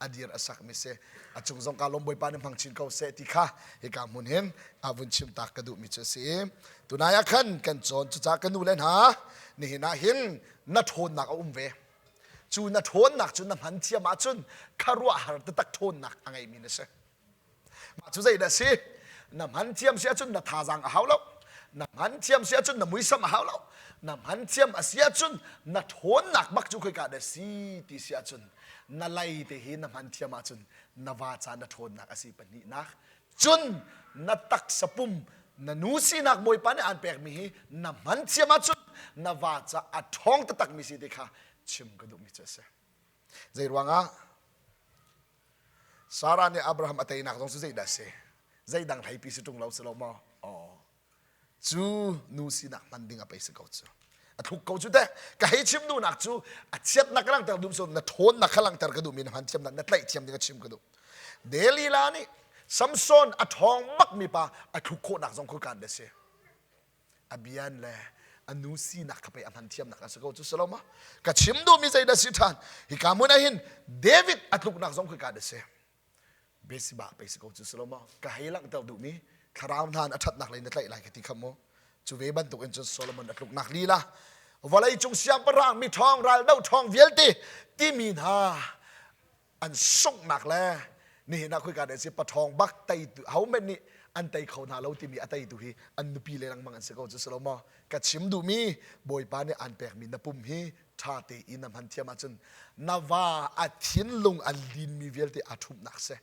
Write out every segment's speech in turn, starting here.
A dir a sakmi si. A cung zong ka lawm Bawipa nih hmang chin ko seh ti kha hika hmun hin a vun chim tak ka duhmi cu a si. Tunai ah khan kan cawn cucaah ka nu le hna nihin ah hin na ṭhawnnak a um ve. Cu na ṭhawnnak cu na hman thiam ahcun khuaruahhar taktak ṭhawnnak a ngeimi na si. Mah cu zeidah a si? Na hman thiam si ahcun na thazaang a hau lo. Na hman thiam si ahcun na muisam a hau lo. Na hman thiam a si ahcun na ṭhawnnak bak cu khoika dah si ti si ahcun na lei te hi na hman thiam ahcun na va ca na ṭhawnnak a si pahnihnak. Cun na taksa pum na nu sinak Bawipa nih aan pekmi hi na hman thiam ahcun na va ca a ṭhawng taktakmi si ti kha chim ka duhmi cu a si. Zei ruangah Sarah nih Abraham a teinak zong cu zeidah a si? Zeidang hleipi si ṭung lo si lo maw? Aw. Cu nu sinak hman ding a pei si ko cu. A thluk ko cu teh. Ka hei chim duhnak cu a chiatnak ka langhter duh so na ṭhawnnak kha langhter ka duhmi na hman thiamnak na tlaih thiam ding a chim ka duh. Delilah nih Samson a ṭhawng bakmi pa a thluk khawhnak zong khukan da si. A bian le a nu sinak kha pei a hman thiamnak a si ko cu si lo ma ka chim duhmi zeidah si ṭhan hika hmun ah hin David a tluknak zong khika da si Besiba pei si ko cu si lo ma ka hei langhter duhmi thlarau hna a ṭhatnak lei na tlaih lai ka ti kha mu cu ve bantuk in cun Solomon a tluknak lila vawlei cung siangpahrang mi ṭhawng ral do ṭhawng vialte timi hna an sunghnak le nihin ah khoika dah si paṭhawng bak tei hohmanh nih an tei kho hna lo timi a teitu hi an nupi le lengmang an si ko cu si lo maw ka chim duhmi bawipa nih aan pekmi na pum hi ṭha tein na hman thiam ahcun na va a thinlung a linmi vialte aa ṭhumhnak si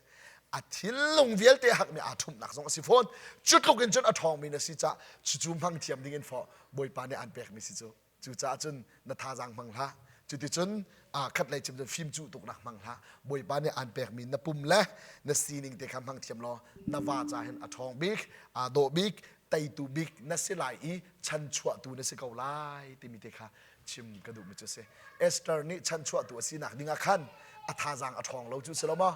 a thinlung vialte hakmi aa ṭhumhnak zong a si fawn cu tluk in cun a ṭhawngmi na si cah cucu hmang thiam ding in fawh bawipa nih aan pekmi si cu Cucaah cun na thazaang hmang hlah. Cuticun aa khat lei chim cun fim cuh tuknak hmang hlah. Bawipa nih aan pekmi na pum le na sining te kha hmang thiam law na va ca hin a ṭhawng bik, aa dawh bik, teitu bik na si lai i chanchuahtu na si ko lai timi te kha chim ka duhmi cu a si. Esther nih chanchuahtu a sinak ding ah khan a thazaang a ṭhawng lo cu si lo maw?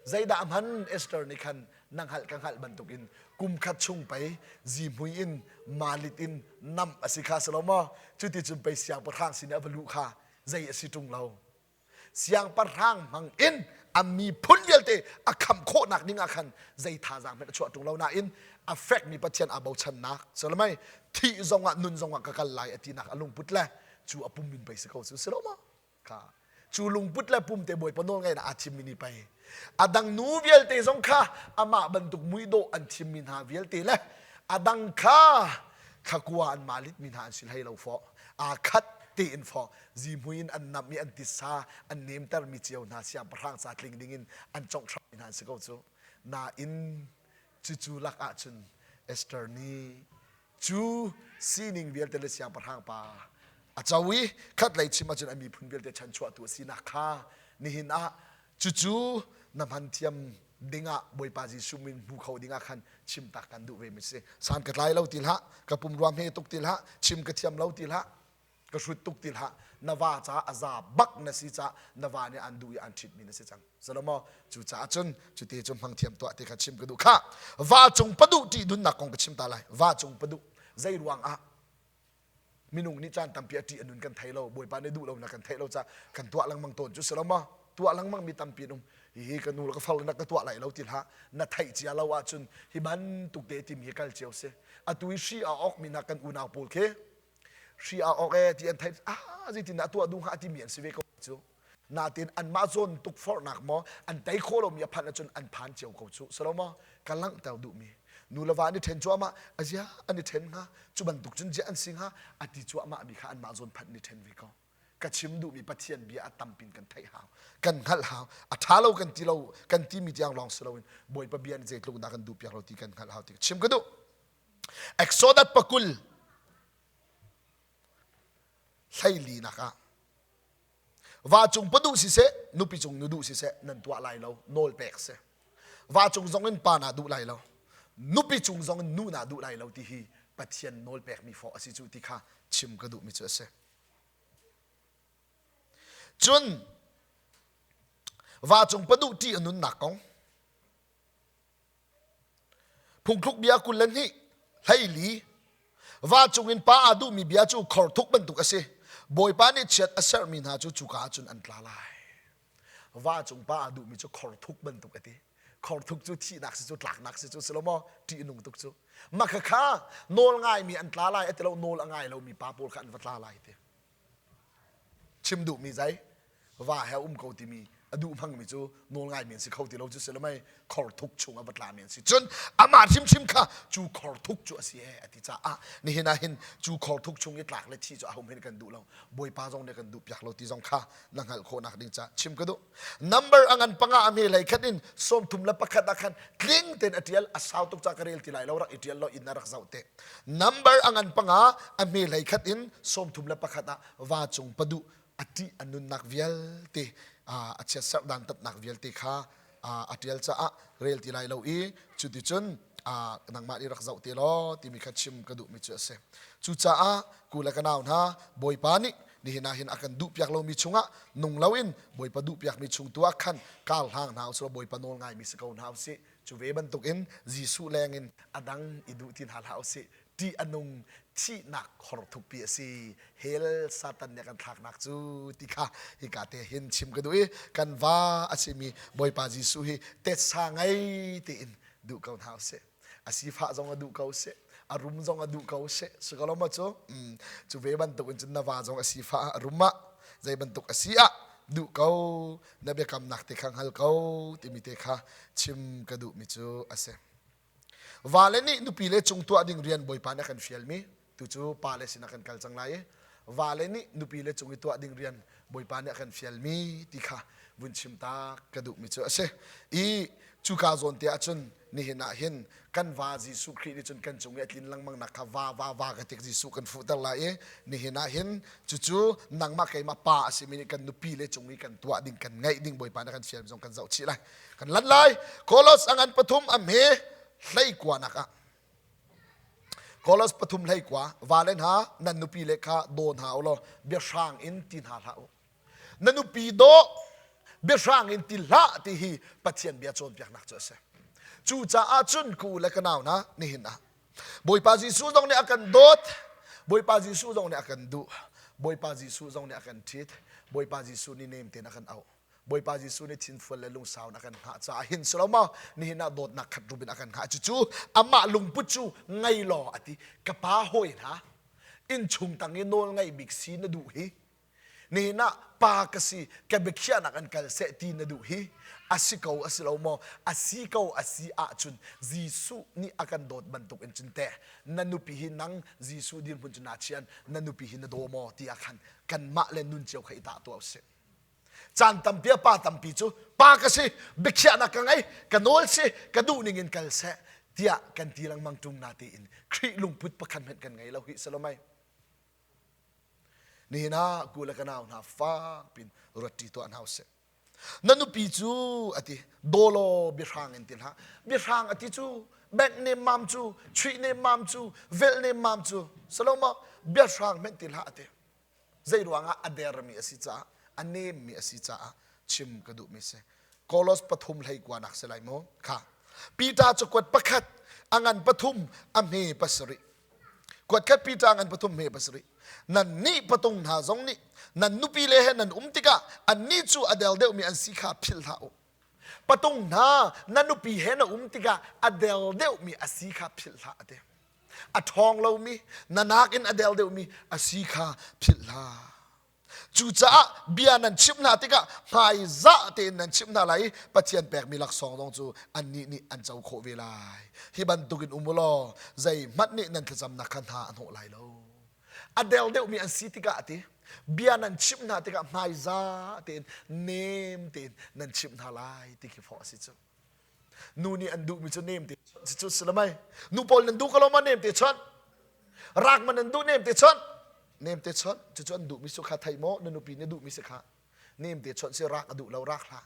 Zeidah a hman Esther nih khan na hngalh ka hngalh bantukin kum khat chung pei zihmui in malit in nam a si kha si lo maw? Cuti cun pei siangpahrang sin i a va luh kha zei a si ṭung lo. Siangpahrang hmang in a miphun vialte a khamh khawhnak ding ah khan zei thazaang hmanh a chuah ṭung lo nain a fekmi Pathian aa bochannak salamai thih zongah nun zongah ka kal lai a tinak a lungput le cu a pum in pei si ko cu si lo maw? Kha cu lungput le pumte bawipa nawl ngaihnak aa thimmi nih pei a dang nu vialte zong kha amah bantuk muidawh an thimmi hna vialte le a dang kha thlakua an malitmi hna an si hlei lo fawh aa khat tein fawh zihmui in an namh i an titsa an nemtermi cio hna siangpahrang ca tling dingin an conghhrammi hna an si ko cu nain cucu lak ahcun Esther nih cu sining vialte le siangpahrang pa a co i khatlei chim ahcun a miphun vialte chanchuahtu a sinak kha nihin ah cucu na hman thiam dingah Bawipa Jesuh min hmu kho dingah khan chim tak kan duh ve mi si san ka tlai lo ti hlah ka pum rua hme tuk ti hlah chim ka thiam lo ti hlah ka hrut tuk ti hlah na va caah a za bak na si caah na va nih an duh i an ṭhitmi na si cang Salomo cucaah cun cute cu hmang thiam tuah ti kha chim ka duh kha va cung paduh ṭih nunnak kong ka chim ta lai va cung paduh zei ruang ah minung nih caan tampi a ṭih a nun kan thei lo bawipa nih duh lo na kan theih lo caah kan tuah lengmang tawn cu si lo maw tuah lengmang mi tampi an um hihi ka nu le ka far le na ka tuah lai lo ti hlah na theih cia lo ahcun hi bantuk te timi hi kal cio si atu i hri a awk mi hna kan unau pawl khi hri aa awk ee ti an theih ah zeitin dah tuah duh hnga timi an si ve ko cu natin anmah zawn tukforhnak maw an tei khawh lomi a phanh ahcun an phan cio ko cu si lo maw ka langhter duhmi nu le va an i ṭhen cuahmah azia an i ṭhen hnga cu bantuk cun ziah an si hnga a ti cuahmah mi kha anmah zawn phanh an i ṭhen ve ko ka chim duhmi Pathian bia a tampin kan theih hau kan hngalh hau a ṭha lo kan ti lo kan timi tiang lawng si loin Bawipa bia nih zeitluk dah kan duh piak lo ti kan hngalh hau ti chim ka duh Exodus pakul hleilinak ah va cung paduh siseh nupi cung nu duh siseh nan tuah lai lo nawl pek si va cung zong in pa na duh lai lo nupi cung zong in nu na duh lai lo ti hi Pathian nawl pekmi fawh a si cu ti kha chim ka duhmi cu a si cun va cung paduh ṭih a nunnak kong Phungthluk bia 22 hleili Vancung in pa aa duhmi bia cu khor thuk bantuk a si. Bawipa nih chiat a serhmi hna cu cuka ah cun an tla lai. Va cung pa a duhmi cu khor thuk bantuk a ti. Khor thuk cu thihnak si cu tlaknak si cu si lo maw? Ṭih nung tuk cu. Mah khakha nawl ngaimi an tla lai a ti lo nawl a ngai lomi pa pawl kha an va tla lai ti. Chim duhmi zei? Va he um ko timi a duh hmangmi cu nawl ngaimi an si kho ti lo cu si lo mei khor thuk chung a va tlami an si. Cun amah hrimhrim kha cu khor thuk cu a si e a ti caah nihin ah hin cu khor thuk chung i tlak le thi cu aho hmanh kan duh lo. Bawipa zong nih kan duh piak lo ti zong kha na hngalh khawhnak ding ca chim ka duh. Number a ngan panga a hme hlei khat in 31 ah khan tling tein a tial a sau tuk ca ka rel ti lai lo rak i tial lo in na rak zoh te. Number a ngan panga a hme hlei khat in 31 ah va cung paduh a ṭih a nunnak vialte a chiatserh dantatnak vialte kha a ṭial caah rel ti lai lo i cuticun nangmah nih rak zoh te law timi kha chim ka duhmi cu a si. Cucaah ku le ka nau hna Bawipa nih nihin ah hin a kan duhpiak lomi chungah nung loin Bawipa duhpiakmi chung tu ah khan kar hlang hna usih law Bawipa nawl ngaimi si ko hna usih. Cu ve bantukin Jesuh lengin a dang i duh ti hna hlah usih. Ṭih a nung thihnak khor thukpi a si. Hell Satan nih a kan thlaknak cu ti kha hika te hin chim ka duh i kan va a simi Bawipa Jesuh hi tetsa ngei tein duh ko hna usih. A sifah zong a duh ko seh, a rum zong a duh ko seh. Si ko lo maw cu? Cu ve bantuk in cun na va zong a sifah ah a rum ah zei bantuk a si ah duh ko na biakamnak te kha hngal ko timi te kha chim ka duhmi cu a si. Vale nih nupile cung tuah ding rian Bawipa nih a kan fialmi tu cu pale sinah kan kal cang lai i vale nih nupile cung i tuah ding rian Bawipa nih a kan fialmi ti kha vun chim ta ka duhmi cu a si. I cuka zawn te ahcun nihin ah hin kan va Jesuh Khrih nih cun kan cung i a tlin lengmang nak kha va va va ka tik Jesuh kan fuhter lai i nihin ah hin cucu nangmah keimah pa a simi nih kan nupi le cung i kan tuah ding kan ngeih ding Bawipa nih a kan fial zong kan zoh chih lai. Kan lan lai. Kolos a ngan pathum a hme hlei kuanak ah Kolos pathum hlei kua vale hna nan nupi le kha daw hna u law biahrang in ti hna hlah u. Na nupi daw biahrang in ti hlah ti hi Pathian bia cawnpiaknak cu a si. Cucaah cun ku le ka nau hna nihin ah Bawipa Jesuh zong nih a kan dawt. Bawipa Jesuh zong nih a kan duh. Bawipa Jesuh zong nih a kan ṭhit. Bawipa Jesuh nih nem tein a kan auh. Bawipa Jesuh nih thinfual le lungsau in a kan hngah caah hin si lo maw nihin ah dawtnak khat rup in a kan hngah cucu amah lungput cu ngei law a ti ka pa hawi hna innchung tang i nawl ngei bik si na duh hi nihin ah pa ka si ka biakhiahnak an kal seh ti na duh hi a si ko a si lo maw a si ko a si ahcun Jesuh nih a kan dawt bantuk in cun teh na nupi hi nang Jesuh dirhmun cu naa chian na nupi hi na daw maw ti ah khan kanmah le nun cio kha i tah tuah usih Caan tampi ah pa tampi cu pa ka si, biakhiahnak ka ngei, ka nawl si, ka duh ning in kal seh tiah kan ti lengmang ṭung na tiin Khrih lungput pakhat hmanh kan ngei lo hi salomai. Nihin ah ku le ka nau hna fak pin ruat ṭi tuah hna usih. Na nupi cu ati dawlaw biahrang in ti hlah. Biahrang ati cu bank nemmam cu, chuih nemmam cu, velh nemmam cu, salomo biahrang hmanh ti hlah ati. Zei ruangah a dermi a si caah a nemmi a si caah chim ka duhmi si. Kolos pathum hlei kuanak si lai mu. Kha. Peter cakuat pakhat a ngan pathum a hme pasarih. Kuat khat Peter ngan pathum hme pasarih. Nan nih patung hna zong nih nan nupi le he nan um tikah annih cu a del deuhmi an si kha philh hlah u. Patung hna na nupi he na um tikah a del deuhmi a si kha philh hlah a ti. A ṭhawng lomi, na nakin a del deuhmi a si kha philh hlah. Cucaah bia nan chimh hna tikah hmaizah tein nan chimh hna lai i Pathian pekmi laksawng zong cu annih nih an co khawh ve lai. Hi bantukin um u law zeihmanh nih nan thlacamnak kha hna a hnawh lai lo. A del deuhmi an si tikah a ti. Bia nan chimh hna tikah hmaizah tein nem tein nan chimh hna lai ti khi fawh a si cu. Nu nih an duhmi cu nem te chawnh cu si lamai. Nu pawl nan duh ko lo ma nem te chawnh. Rak ma nan duh nem te chawnh. Nem te chawnh cucu an duhmi su kha thei maw na nupi nih duhmi si kha. Nem te chawnh si rak a duh lo rak hlah.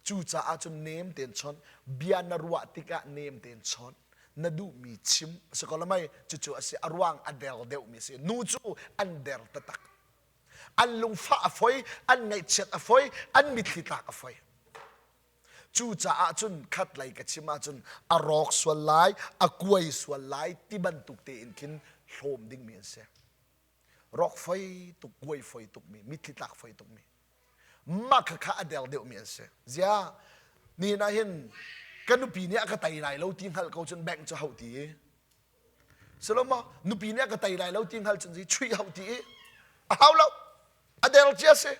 Cucaah cun nem tein chawnh bia na ruah tikah nem tein chawnh na duhmi chim si ko lamai cucu a si a ruang a der deuhmi a si nu cu an der taktak an lungfah a foi an ngaihchiat a foi an mitthli tlak a foi Cucaah cun khatlei ka chim ahcun a rawk sual lai, a kuai sual lai ti bantuk tein khin hlawm dingmi an si. Rawk foi tuk, kuai foi tukmi, mitthli tlak foi tukmi. Mah khakha a der deuhmi an si. Ziah nihin ah hin ka nupi nih a ka tei lai lo ti hngalh ko cun bank cu hauh ti i Silo maw nupi nih a ka tei lai lo ti hngalh cun chuih hauh ti i a hau lo a der cia si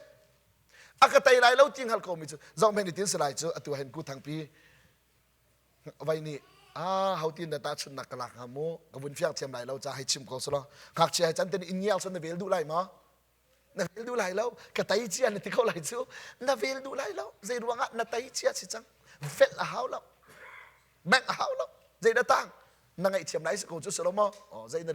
a ka tei lai lo ti hngalh ko mi cu zoh men tin si lai cu atu hen ku thangpi vai nih ah ho tin da ta chunnak ka lak hnga mu ka vun fiang thiam lai lo ca hei chim ko silo ngakchia he chan ten in ngial cun na vel duh lai ma na vel duh lai lo ka tei cia na ti ko lai cu na vel duh lai lo zei ruangah na tei cia si cang velh a hau lo bengh a hau lo zei dah tang na ngaihthiam lai si ko cu si lo maw oh zei na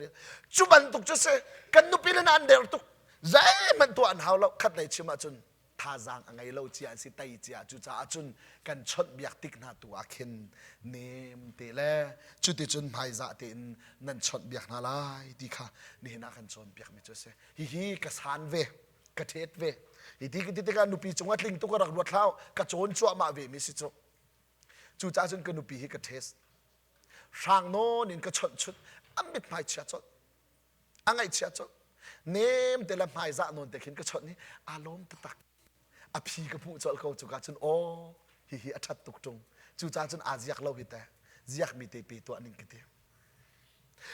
cu bantuk cu si kan nupi le na an der tuk zeihmanh tuah an hau lo khat lei chim ahcun thazaang a ngei lo cia an si tei cia cucaah cun kan chawnhbiak tik hna tu ah khin nem te le cuticun hmaizah tein nan chawnhbiak hna lai ti kha nihin ah kan cawnpiak mi cu a si hihi ka san ve ka ṭhet ve hi ti ti tikah nupi cungah tling tuk ka rak ruat hlah ka cawn cuahmah ve mi si cu cucaah cun ka nupi hi ka test hrang nawn in ka chawnh chut a mithmai chia colh a ngaihchia colh nem te le hmaizah nawn te khin ka chawnh i aa lawm taktak a phi ka hmuh colh ko cuka cun aw hihi a ṭhat tuk ṭung cucaah cun aa ziak lo hi te ziakmi te pe tuah ning ka ti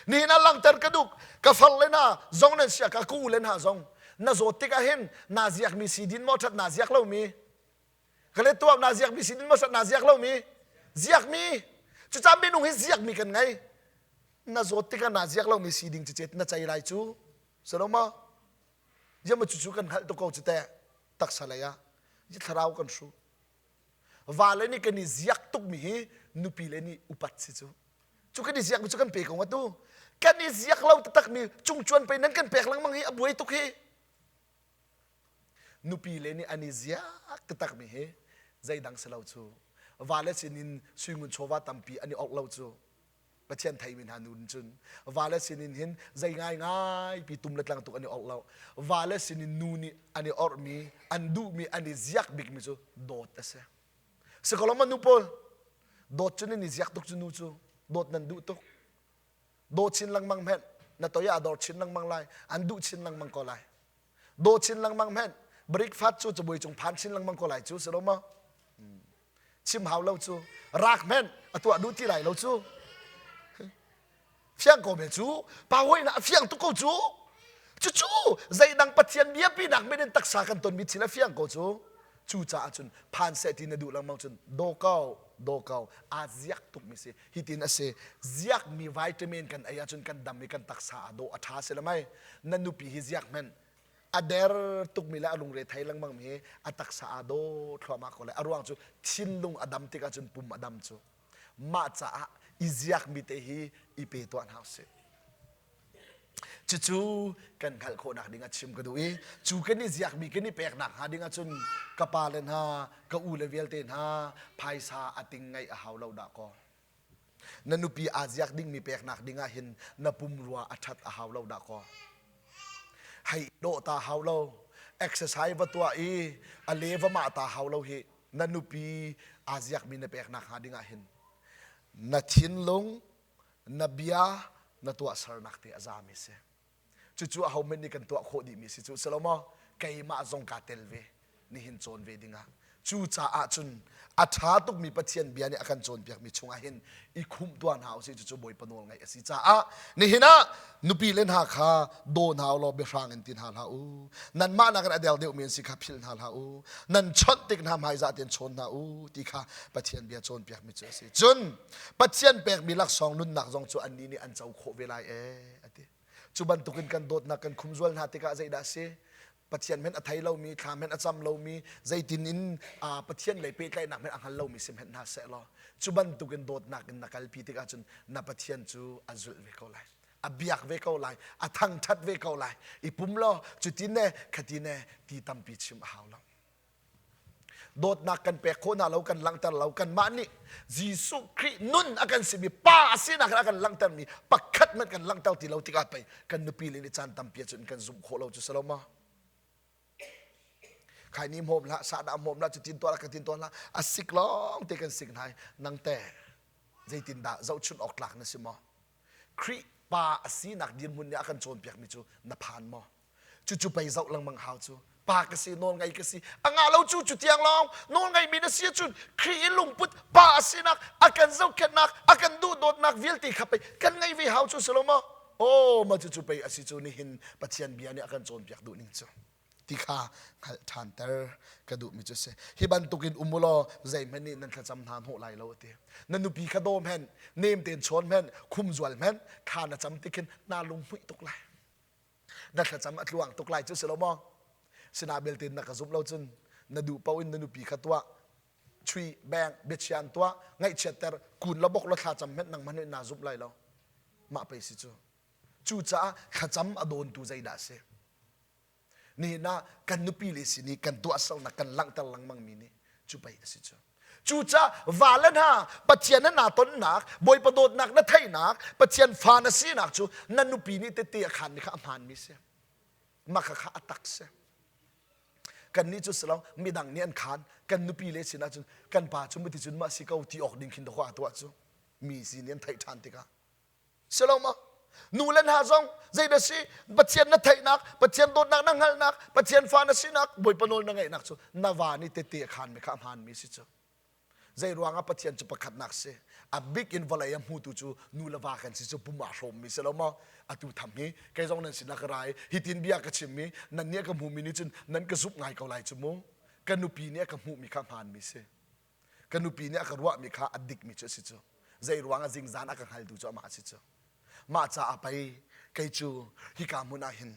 nihin ah langhter ka duh ka far le hna zong nan sia ka ku le hna zong na zawt tikah hin naa ziakmi si din maw ṭhat naa ziak lomi ka le tuah naa ziakmi si din maw ṭhat naa ziak lomi ziakmi cucaah minung hi ziakmi kan ngei na zawt tikah naa ziak lomi si ding cicet na cei lai cu si lo maw Ziam cucu kan hngalh tuk ko cu teh taksa lei ah thlarau kan hru vale nih kan i ziak tukmi hi nupi le nih upat si cu cu kan i ziakmi cu kan pe ko atu kan i ziak lo taktakmi cungcuan pei nan kan pek lengmang hi a buai tuk hi nupi le nih an i ziak taktakmi hi zeidang si lo cu vale sinin suingun chawva tampi an i awk lo cu Pathian theimi hna nu cun vale sinin hin zei ngaingai pi tum le tlang tuk an i orh lo vale sinin nu nih an i orhmi an duhmi an i ziak bikmi cu dawt a si sikoloma nu pawl dawt cu nan i ziak tuk cu nu cu dawt nan duh tuk daw chin lengmang hmenh na toi ah dor chin lengmang lai an duh chin lengmang ko lai daw chin lengmang hmenh breakfast cu cabuai cung phan chin lengmang ko lai cu si lo maw chim hau lo cu rak hmenh a tuah duh ti lai lo cu fiang ko me cu pa hoi na a fiang tuk ko cu cucu zeidang pathian biapi nak men in taksa kan ton mi thil a fiang ko cu cu caah cun phan seh ti na duh lengmang cun do ko do ko aa ziak tuk mi si hitin a si ziak mi vitamin kan ei ahcun kan dam i kan taksa a dawh a ṭha si le mai na nupi hi ziak hmenh a der tukmi le a lungre thei lengmang mi hi a taksa aa daw thluahmah ko lai a ruang cu thinlung a dam tikah cun pum a dam cu mah caah i ziakmi te hi i pe tuah hna usih cucu kan hngalh khawhnak ding ah chim ka duh i cu kan i ziakmi kan i peknak hnga ding ahcun ka pa le hna ka u le vialte hna phaisa a ting ngaih a hau lo dah kaw Na nupi aa ziak dingmi peknak ding ah hin na pumrua a ṭhat a hau lo dah kaw. Hei dawh ta hau lo. Exercise va tuah i a le va mah ta hau lo hi na nupi aa ziakmi na peknak hnga ding ah hin na thinlung, na bia, na tuahsernak te a zami si. Cucu ahohmanh nih kan tuah khawh dihmi si cu si lo maw? Keimah zong kaa tel ve nihin cawn ve dingah. Cucaah cun a ṭha tukmi Pathian bia nih a kan cawnpiakmi chungah hin i khumh tuah hna usih cucu Bawipa nawl ngaih a si caah nihin ah nupi le hna kha daw hna u law biahrang in ti hna hlah u. Nanmah nakin a der deuhmi an si kha philh hna hlah u. Nan chawnh tik hna hmaizah tein chawn hna u ti kha Pathian bia cawnpiakmi cu a si. Cun Pathian pekmi laksawng nunnak zong cu annih nih an co khawh ve lai ee a ti. Cu bantukin kan dawtnak kan khumzual hna tikah zeidah a si? Pathian hmenh a thei lomi, thla hmenh a cam lomi, zeitin in Pathian lei pehtlaihnak hmenh a hngal lomi si hmenh hna seh law cu bantukin dawtnak in na kalpi tikah cun na Pathian cu a zulh ve ko lai. A biak ve ko lai, a thangṭhat ve ko lai. I pum law cutin ne khatin ne ti tampi chim a hau lo. Dawtnak kan pek khawh hna lo, kan langhter lo. Kanmah nih Jesuh Khrih nun a kan simi pa a sinak in a kan langhtermi pakhat hmanh kan langhter ti lo tikah pei kan nupi le nih caan tampi ahcun kan zumh khawh lo cu si lo maw? Khai ni hmawm hlah, sahdah hmawm hlah, cutin tuah lah, katin tuah hlah. A sik lawng te kan sik hna i nang teh zeitindah zohchunh awk tlak na si maw? Khrih pa a sinak dirhmun nih a kan cawnpiakmi cu na phan maw? Cucu pei zoh lengmang hau cu. Pa ka si, nawl ngei ka si. A ngah lo cu cu tiang lawng nawl ngeimi na si ahcun Khrih i lungput pa a sinak, a kan zohkhenhnak, a kan duhdawtnak vialte kha pei kan ngeih ve hau cu si lo maw? Aw, mah cucu pei a si cu nihin Pathian bia nih a kan cawnpiak duh ning cu. Ti kha hngalh ṭhanter ka duhmi cu a si. Hi bantukin um u law zeihmanh nih nan thlacam hna hnawh lai lo a ti. Na nupi kha daw hmenh, nem tein chawn hmenh, khumzual hmenh, thla na cam tikhin naa lunghmuih tuk lai. Na thlacam a tluang tuk lai cu si lo maw? Sinah belte na ka zumh lo cun na duh paoh in na nupi kha tuah, chui, beng, biachia an tuah, ngaihchiatter, kun la bok la thlacam hmenh nangmah nih naa zumh lai lo. Mah pei si cu. Cucaah thlacam a dawntu zeidah a si? Nihin ah kan nupi le sin i kan tuahsernak kan langhter lengmang mi nih cu pei a si cu. Cucaah vale hna Pathian na naa tonnak, Bawipa dawtnak na theihnak, Pathian fa na sinak cu na nupi nih tette a khanmi kha a hmaanmi si. Mah kha kha a tak si. Kannih cu si lo, midang nih an khan, kan nupi le sinah cun kan pa cu muti cun mah si ko ti awk ding khin dawh a tuah cu. Mi sin nih an theih ṭhan tikah Si lo ma? Nu le hna zong zeidah si? Pathian na theihnak, Pathian dawtnak na hngalhnak, Pathian fa na sinak, Bawipa nawl na ngeihnak cu na va nih tete a khanmi kha a hmaanmi si cu. Zei ruangah Pathian cu pakhatnak si? A bik in vawlei a hmutu cu nu le va kan si cu pum aa hrawmmi si lo maw? Atu tham hi kei zong nan sinah ka ra i hitin bia ka chimmi nan nih a ka hmumi nih cun nan ka zumh ngai ko lai cu mu. Ka nupi nih a ka hmuhmi kha hmaanmi si. Ka nupi nih a ka ruahmi kha a dikmi cu a si cu. Zei ruangah zingzan a ka hngaltu cu amah a si cu. Mah caah pei kei cu hika hmun ah hin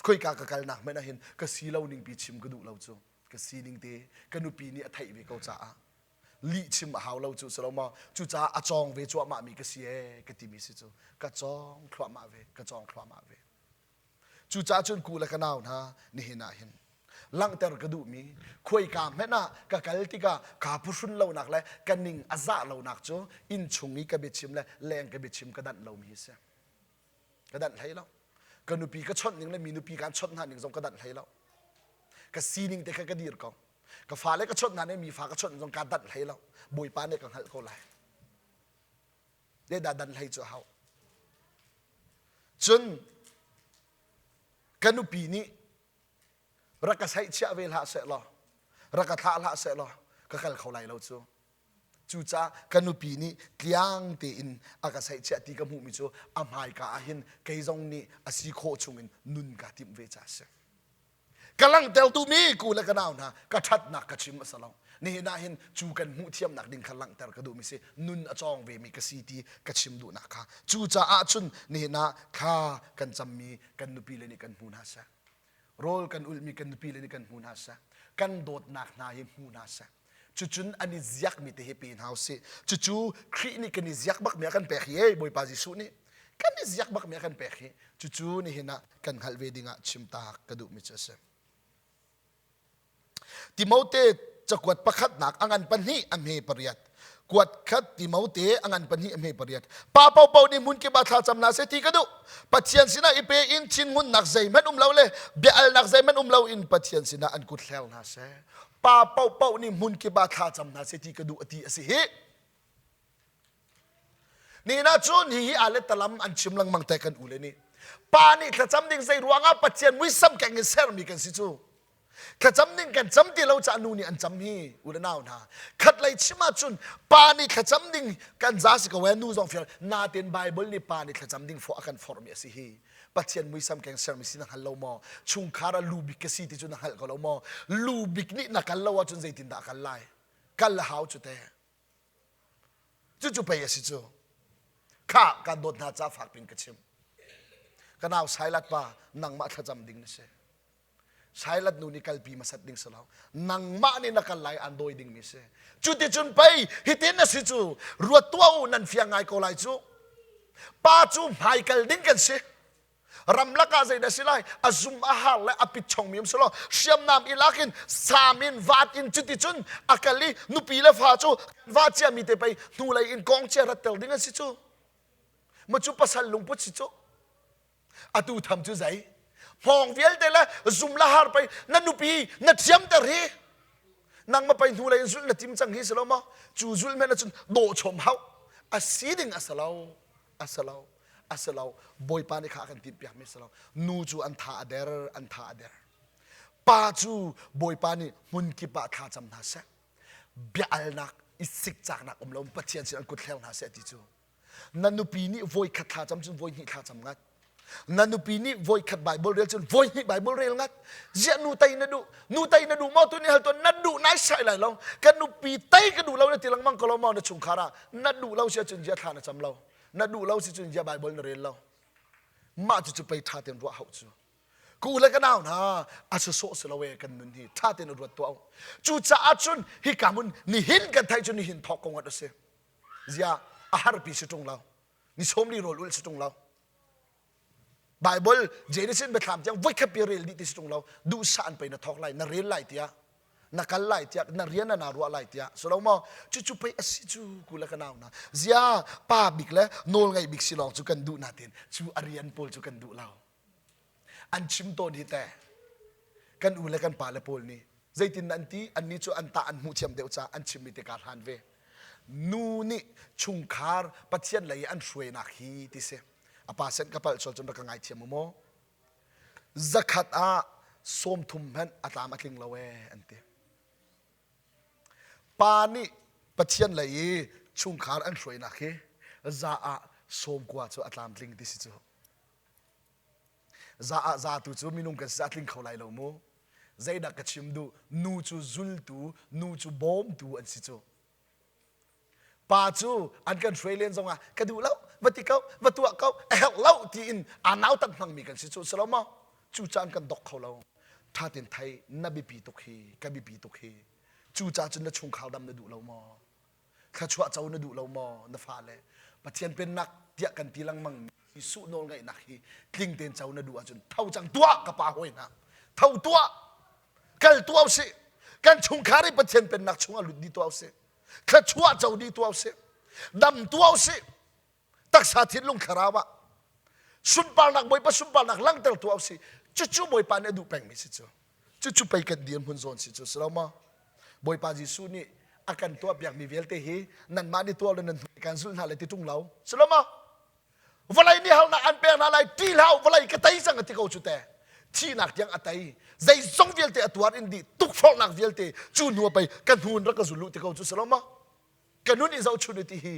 khoika ka kalnak hmanh ah hin ka si lo ning pi chim ka duh lo cu. Ka sining te ka nupi nih a theih ve ko caah lih chim a hau lo cu si lo maw cucaah a cawng ve cuahmah mi ka si ee ka timi si cu ka cawng thluahmah ve ka cawng thluahmah ve Cucaah cun ku le ka nau hna nihin ah hin langhter ka duhmi khuaika hmanh ah ka kal tikah kaa phuhrun lonak le ka ning a zah lonak cu inn chung i ka biachim le leng ka biachim ka danh lomi hi si. Ka danh hlei lo. Ka nupi ka chawnh ning le mi nupi kaan chawnh hna ning zong ka danh hlei lo. Ka sining te kha ka dir ko. Ka fale ka chawnh hna nih mi fa ka chawnh zong kaa danh hlei lo. Bawipa nih ka hngalh ko lai. Zeidah dan hlei cu a hau? Cun ka nupi nih rak ka saihchiah ve hlah seh law, rak ka thlah hlah seh law ka kal kho lai lo cu. Cucaah ka nupi nih tliang tein a ka saihchiah ti ka hmuhmi cu a hmaika ah hin kei zong nih a si khawh chungin nun kaa timh ve ca a si. Ka langhter duhmi ku le ka nau hna ka ṭhatnak ka chim a si lo. Nihin ah hin cu kan hmuh thiamnak ding kha langhter ka duhmi si nun a cawng vemi ka si ti ka chim duhnak kha. Cucaah cun nihin ah thla kan cammi kan nupi le nih kan hmu hna seh. Rawl kan ulhmi kan nupi le nih kan hmu hna seh. Kan dawtnak hna hi hmu hna seh. Cucun an i ziakmi te hi pe hna usih. Cucu Khrih nih kan i ziak bakmi a kan pek hi ei Bawipa Jesuh nih kan i ziak bakmi a kan pek hi cucu nihin ah kan hngalh ve dingah chimtak ka duhmi cu a si. Timote cakuat pakhatnak a ngan pahnih a hme pariat kuat khat Timote a ngan pahnih a hme pariat pa paohpaoh nih hmun kip ah thlacam hna seh ti ka duh Pathian sinah i pe in thinhunnak zeihmanh um lo le bia alnak zeihmanh um lo in Pathian sinah an kut hler hna seh pa paohpaoh nih hmun kip ah thla cam hna seh ti ka duh a ti a si hi Nihin ah cun hihi a le talam an chim lengmang te kan ule nih pa nih thlacam ding zei ruangah Pathian muisam keng in sermi kan si cu thlacam ding kan cam ti lo caah nu nih an cam hi u le nau hna khat lei chim ahcun pa nih thlacam ding kan za si ko ee nu zong fial natin Bible nih pa nih thlacam ding fawh a kan forhmi a si hi Pathian muisam keng sermi si na hngal lo maw? Chungkhar ah lu bik ka si ti cu na hngalh ko lo maw? Lu bik nih na kal lo ahcun zeitindah kal lai? Kal le hau cu te. Cucu pei a si cu. Kha kan dawt hna ca fak pin ka chim. Ka nau Sailat pa nangmah thlacam ding na si. Sailat nu nih kalpi hmasat ding si lo. Nangmah nih na kal lai an dawi ding mi si. Cuticun pei hitin a si cu ruat tuah u nan fiang ngai ko lai cu. Pa cu hmaikal ding kan si. Ramlak ah zeidah si lai? A zum a har le a pit chongmi um si lo. Hriamnam i lak in sam in vat in cuticun a kal i nupi le fa cu va ciami te pei hnulei in kong cia rat tel ding an si cu. Ma cu pasal lungput si cu. Atu tham cu zei? Hmawng vialte le zum la har pei na nupi na thiamter hi. Nangmah pei hnulei in zulh na tim cang hi si lo maw? Cu zulh men ahcun dawh chom hau. A si ding a si lo. A si lo. A si lo. Bawipa nih kha a kan timhpiakmi a si lo. Nu cu an tha a der, an tha a der. Pa cu Bawipa nih hmun kip ah thla cam hna seh. Bia alnak i sikcaknak um lo Pathian sin an kut hleng hna seh ti cu. Na nupi nih voikhat thla cam cun voihnih thla cam ngat. Na nupi nih voikhat Bible rel cun voihnih Bible rel ngat. Ziah nu tei na duh? Nu tei na duh maw tu nih hal tuan na duh nai sai lai lo. Kan nupi tei ka duh lo na ti lengmang ko lo maw na chungkhar ah na duh lo si ahcun ziah thla na cam lo. Na duh lo si cun ziah Bible na rel lo. Mah cu cu pei ṭha tein ruah hauh cu. Ka u le ka nau hna a sawsawh si lo ee kan nun hi ṭha tein ruat tuah u. Cucaah cun hika hmun nihin kan theih cu nihin thawk ko ngat a si. Ziah a harpi si ṭung lo. Ni sawmli rawl ulh si ṭung lo. Bible Genesis biathlam tiang voikhat pi rel dih ti si ṭung lo. Duhsah an pei na thawk lai na rel lai tiah na kal lai tiah na rian na ruah lai tiah so lo maw cucu pei a si cu ku le ka nau na zia pa bik le nawl ngei bik si lawng cu kan duh natin cu a rian pawl cu kan duh lo an chim tawn hi te kan u le kan pa le pawl nih zeitin an ti annih cu an tah an hmuh thiam deuh ca an chimmi te ka hlan ve nu nih chungkhar pathian lei an hruainak hi ti si a pa sen ka palh sual cun rak ka ngaithiam mu maw zakhat ah 30 hmanh a tlam a tling lo ee an ti pa nih pathian lei i chungkhar an hruainak hi za ah 90 cu a tlamtling ti si cu Za ah za tu cu minung kan si a tling kho lai lo mu. Zeidah ka chim duh? Nu cu zultu, nu cu bawmtu an si cu. Pa cu an kan hruai len zongah ka duh lo, va ti ko, va tuah ko, a herh lo tiin aa nautat hmangmi kan si cu si lo maw? Cu caan kan dok kho lo. Tha tin thei na biapi tuk hi, ka biapi tuk hi. Cu ca cun na chungkhar dam na duh lo maw? Thluachuah co na duh lo maw na fale? Pathian pennak tiah kan ti lengmang Jesuh nawlngaihnak hi tling tein co na duh ahcun tho cang tuah ka pa hawi hna. Tho tuah. Kal tuah usih. Kan chungkhar i Pathian pennak chungah lut dih tuah usih. Thluachuah co dih tuah usih. Dam tuah usih. Taksa thinlung thlarau ah sunparnak Bawipa sunparnak langhter tuah usih. Cucu Bawipa nih a duh pengmi si cu. Cucu pei kan dirhmun zawn si cu si lo maw? Bawipa Jesuh nih a kan tuahpiakmi vialte hi nanmah nih tuah le nan hnu kan zulh hna lai ti ṭung lo. Si lo maw? Vawlei nih harnak an pek hna lai ṭih hlah u vawlei ka tei cang a ti ko cu te. Thihnak tiang a tei. Zeizong vialte a tuar in dih tukforhnak vialte cu hnu a pei ka hnu in rak ka zul u ti ko cu si lo maw? Ka nun i zohchun u ti hi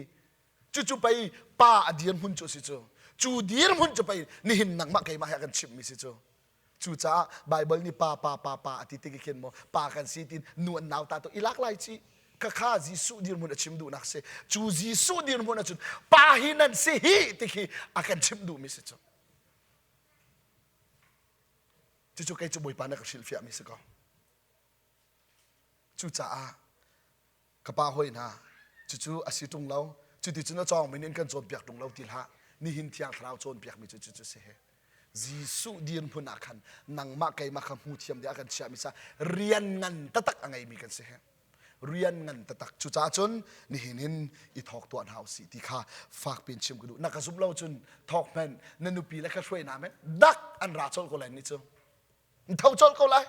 cucu pei pa a dirhmun cu a si cu. Cu dirhmun cu pei nihin nangmah keimah he a kan chimhmi si cu. Cucaah Baibal nih pa pa pa pa a ti tik khin maw pa kan si tin nu an nauta to i lak lai ci khakha Jesuh dirhmun a chim duhnak si cu Jesuh dirhmun ahcun pa hi nan si hi ti khi a kan chimh duhmi si cu cucu kei cu Bawipa na ka hrilhfiahmi si ko Cucaah ka pa hawi hna, cucu a si ṭung lo, cuticun a cawngmi nih an kan cawnpiak ṭung lo ti hlah. Nihin Thiang Thlarau cawnpiakmi cu cucu si hi. Jesuh dirhmun ah khan nangmah keimah kha hmu thiam ding a kan chiahmi sa rian ngan taktak a ngeimi kan si hi. Rian ngan taktak. Cucaah cun nihin hin i thawk tuah hna usih ti kha fak piin chim ka duh. Na ka zumh lo cun thawk hmanh na nupi le ka hruai hna hmanh dak an ra colh ko lai ni cu. Tho colh ko lai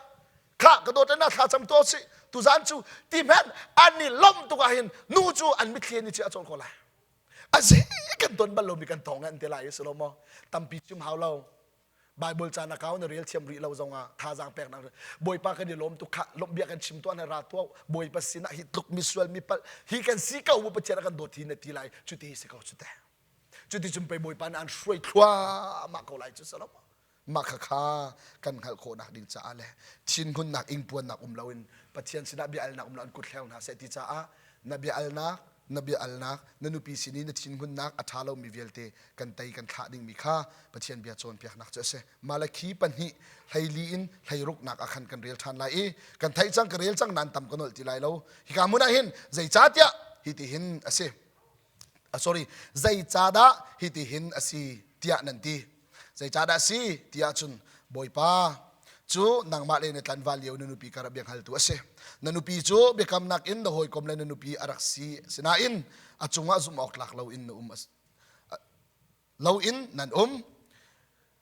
khah ka dawt na thla cam to si tuzan cu ti hmanh an i lawmh tuk ah hin nu cu an mitthli an i chiah colh ko lai a zi kan ton bal lomi kan tong an ti lai si lo maw tampi chim hau lo Bible ca na kau na rel thiam rih lo zongah thazaang peknak Bawipa kan i lawm tuk khah lawmh bia kan chim tuah na ra tuah Bawipa sinah hi tluk misual mi palh hi kan si ko bu Pathian a kan dawt hi na ti lai cuti si ko cu te cuti cun pei Bawipa nih an hruai thluahmah ko lai cu si lo maw Mah khakha kan hngalh khawhnak ding caah le thinhunnak ingpuannak um loin Pathian sinah bia alnak um lo an kut hleng hna seh ti caah na bia alnak na bia alnak na nupi sin i na thinhunnak a ṭha lomi vialte kan tei kan thlah dingmi kha Pathian bia cawnpiaknak cu a si. Malakhi pahnih 14 in 16nak ah khan kan rel ṭhan lai i kan theih cang ka rel cang nan tam ka nolh ti lai lo. Hika hmun ah hin zeicahtiah hitihin a si. Sorry zeicahdah hitihin a si tiah nan ti zeicahdah a si tiah cun bawipa cu nangmah le na tlanval lio na nupi kar ah biahngaltu a si na nupi cu biakamnak in na hawikom le na nupi a rak si sinain a cungah zumh awk tlak loin na um loin nan um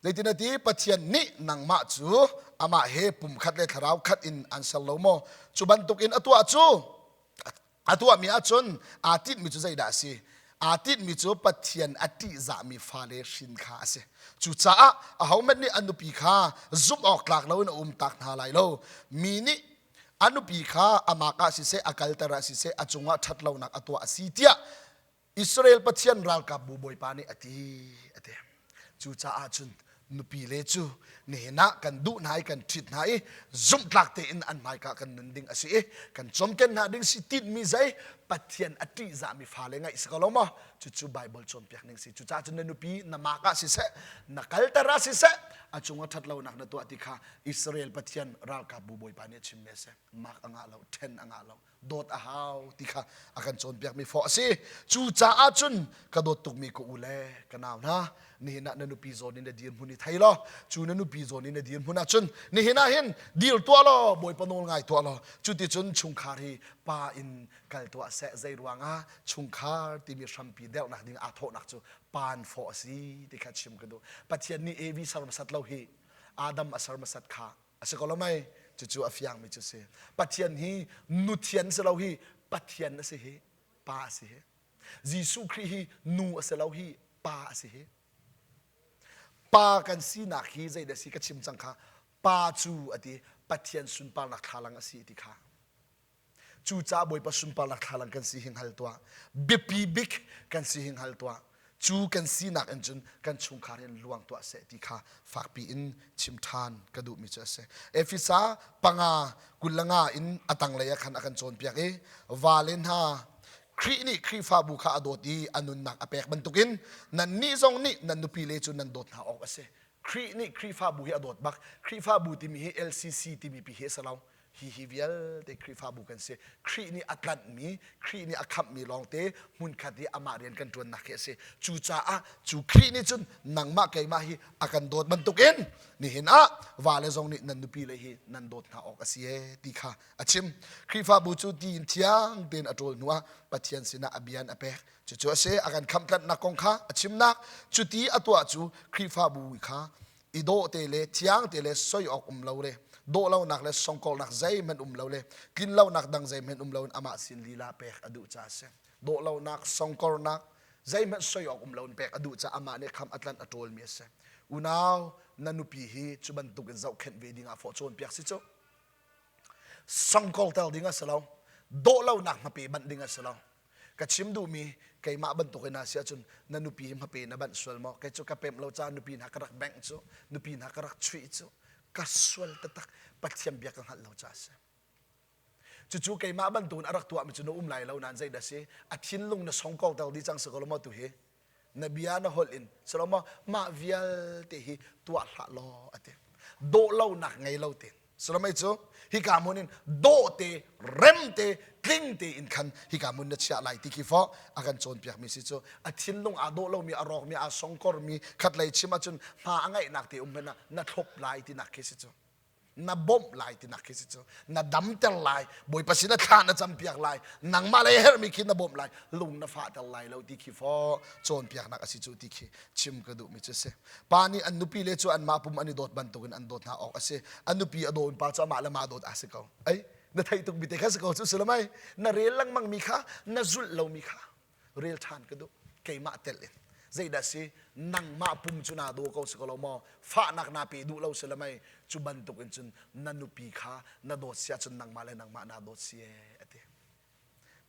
Zeitin a ti Pathian nih nangmah cu amah he pumkhat le thlarau khat in an ser lo maw? Cu bantukin a tuah cu a tuahmi ahcun aa tinhmi cu zeidah a si? Aa tinhmi cu Pathian a ṭihzahmi fale hrin kha a si. Cucaah ahohmanh nih a nupi kha zumh awk tlak loin a umtak hna lai lo. Mi nih a nupi kha a mak ah siseh, a kalter ah siseh, a cungah ṭhatlonak a tuah a si tiah Israel Pathian ralkapbu Bawipa nih a ti a ti. Cucaah cun nupile cu nihin ah kan duh hna i kan ṭhit hna i zumhtlak tein an hmaika kan nun ding a si i kan cawmken hna ding si tinhmi zei Pathian a ṭihzahmi fale ngaih si ko lo maw? Cucu Baibal cawnpiak ning si. Cucaah cun na nupi na mak ah siseh, na kalter ah siseh, a cung a ṭhat lonak na tuah ti kha Israel Pathian ralkapbu Bawipa nih a chimmi a si. Mak a ngah lo, ṭhen a ngah lo. Dawt a hau ti kha a kan cawnpiakmi fawh a si. Cucaah cun ka dawt tukmi ka u le ka nau hna, nihin ah na nupi zawn in na dirhmun i thei law, cu na nupi zawn in na dirhmun ah cun nihin ah hin dir tuah law, Bawipa nawl ngai tuah law, cuticun chungkhar hi pa in kal tuah seh. Zei ruangah chungkhar timi hrampi derhnak ding aa thawhnak cu paan fawh a si ti kha chim ka duh. Pathian nih Evi ser hmasat lo hi Adam a ser hmasat kha a si ko lo mei? Cucu a fiangmi cu si. Pathian hi nuthian si lo hi Pathian a si hi pa a si hi. Jesuh Khrih hi nu a si lo hi pa a si hi. Pa kan sinak hi zeidah si ka chim cang kha pa cu a ti Pathian sunparnak thlalang a si ti kha. Cucaah Bawipa sunparnak thlalang kan si hi hngal tuah. Biapi bik kan si hi hngal tuah. Cu kan sinak in cun kan chungkhar in luang tuah seh ti kha fakpi in chim ṭhan ka duhmi cu a si. Efesa panga 25 in a tanglei ah khan a kan cawnpiak i vale hna Khrih nih Khrihfabu kha a dawt i a nunnak a pek bantukin nannih zong nih nan nupile cu nan dawt hna awk a si. Khrih nih Khrihfabu hi a dawt bak. Khrihfabu timi hi LCC timi pi hi a si lo. Hi hi vialte Khrihfabu kan si. Khrih nih a tlanhmi, Khrih nih a khamhmi lawngte hmunkhat i amah rian kan ṭuannak hi a si. Cucaah cu Khrih nih cun nangmah keimah hi a kan dawt bantukin nihin ah vale zong nih nan nupile hi nan dawt hna awk a si ee ti kha a chim. Khrihfabu cu ti in thiang tein a ṭawl hnuah Pathian sinah a bia in a pek. Cucu a si, a kan khamhtlanhnak kong kha a chimnak. Cuti a tuah cu Khrihfabu kha i dawh te le thiang te le soi awk um lo le dawh lonak le songkolnak zeihmanh um lo le tlin lonak dang zeihmanh um lo in amah sin lila pek a duh caah a si. Dawh lonak, songkornak, zeihmanh soi awk um lo in pek a duh caah amah nih kham a tlanh a ṭawlmi a si. Unau, na nupi hi cu bantuk in zohkhenh ve ding ah fawh cawnpiak si cu. Songkol tel ding a si lo. Dawh lonak hmape banh ding a si lo. Ka chim duhmi keimah bantuk in si ahcun na nupi hi hmape na banh sual maw? Kei cu ka pemh lo caah nupi hna ka rak bengh cu, nupi hna ka rak chuih cu, ka sual taktak Pathian bia ka hngalh lo caah a si. Cucu keimah bantukin a rak tuahmi cu na um lai lo nain zeidah si? A thinlung na song ko dih cang si ko lo maw tu hi? Na bia na holh in si lo maw? Mah vialte hi tuah hlah law a ti. Dawh lonak ngei lo tein. Solomon cu hika hmun in dawh te, rem te, tling te in khan hika hmun na chiah lai ti khi fawh a kan cawnpiakmi si cu a thinlung aa dawh lomi, a rawkmi, aa songkormi khatlei chim ahcun hma a ngaihnak te um hmanh ah na thlop lai tinak khi si cu. Na bawmh lai tinak khi si cu. Na damter lai, Bawipa sin ah thla na campiak lai, nangmah lei herhmi khi na bawmh lai, lung na fahter lai lo ti khi fawh cawnpiaknak a si cu ti khi chim ka duhmi cu si. Pa nih an nupi le cu anmah pum an i dawt bantukin an dawt hna awk a si. A nupi a dawin pa cu amah le mah dawt a si ko. Ei, na theih tuk mi te kha si ko cu si lo mei? Na rel lengmang mi kha, na zulh lomi kha rel ṭhan ka duh. Keimah tel in. Zeidah si? Nangmah pum cu naa daw ko si ko lo maw? Fahnak naa pe duh lo si lo mei? Cu bantuk in cun na nupi kha na dawt si ahcun nangmah le nangmah naa dawt si ee, a ti.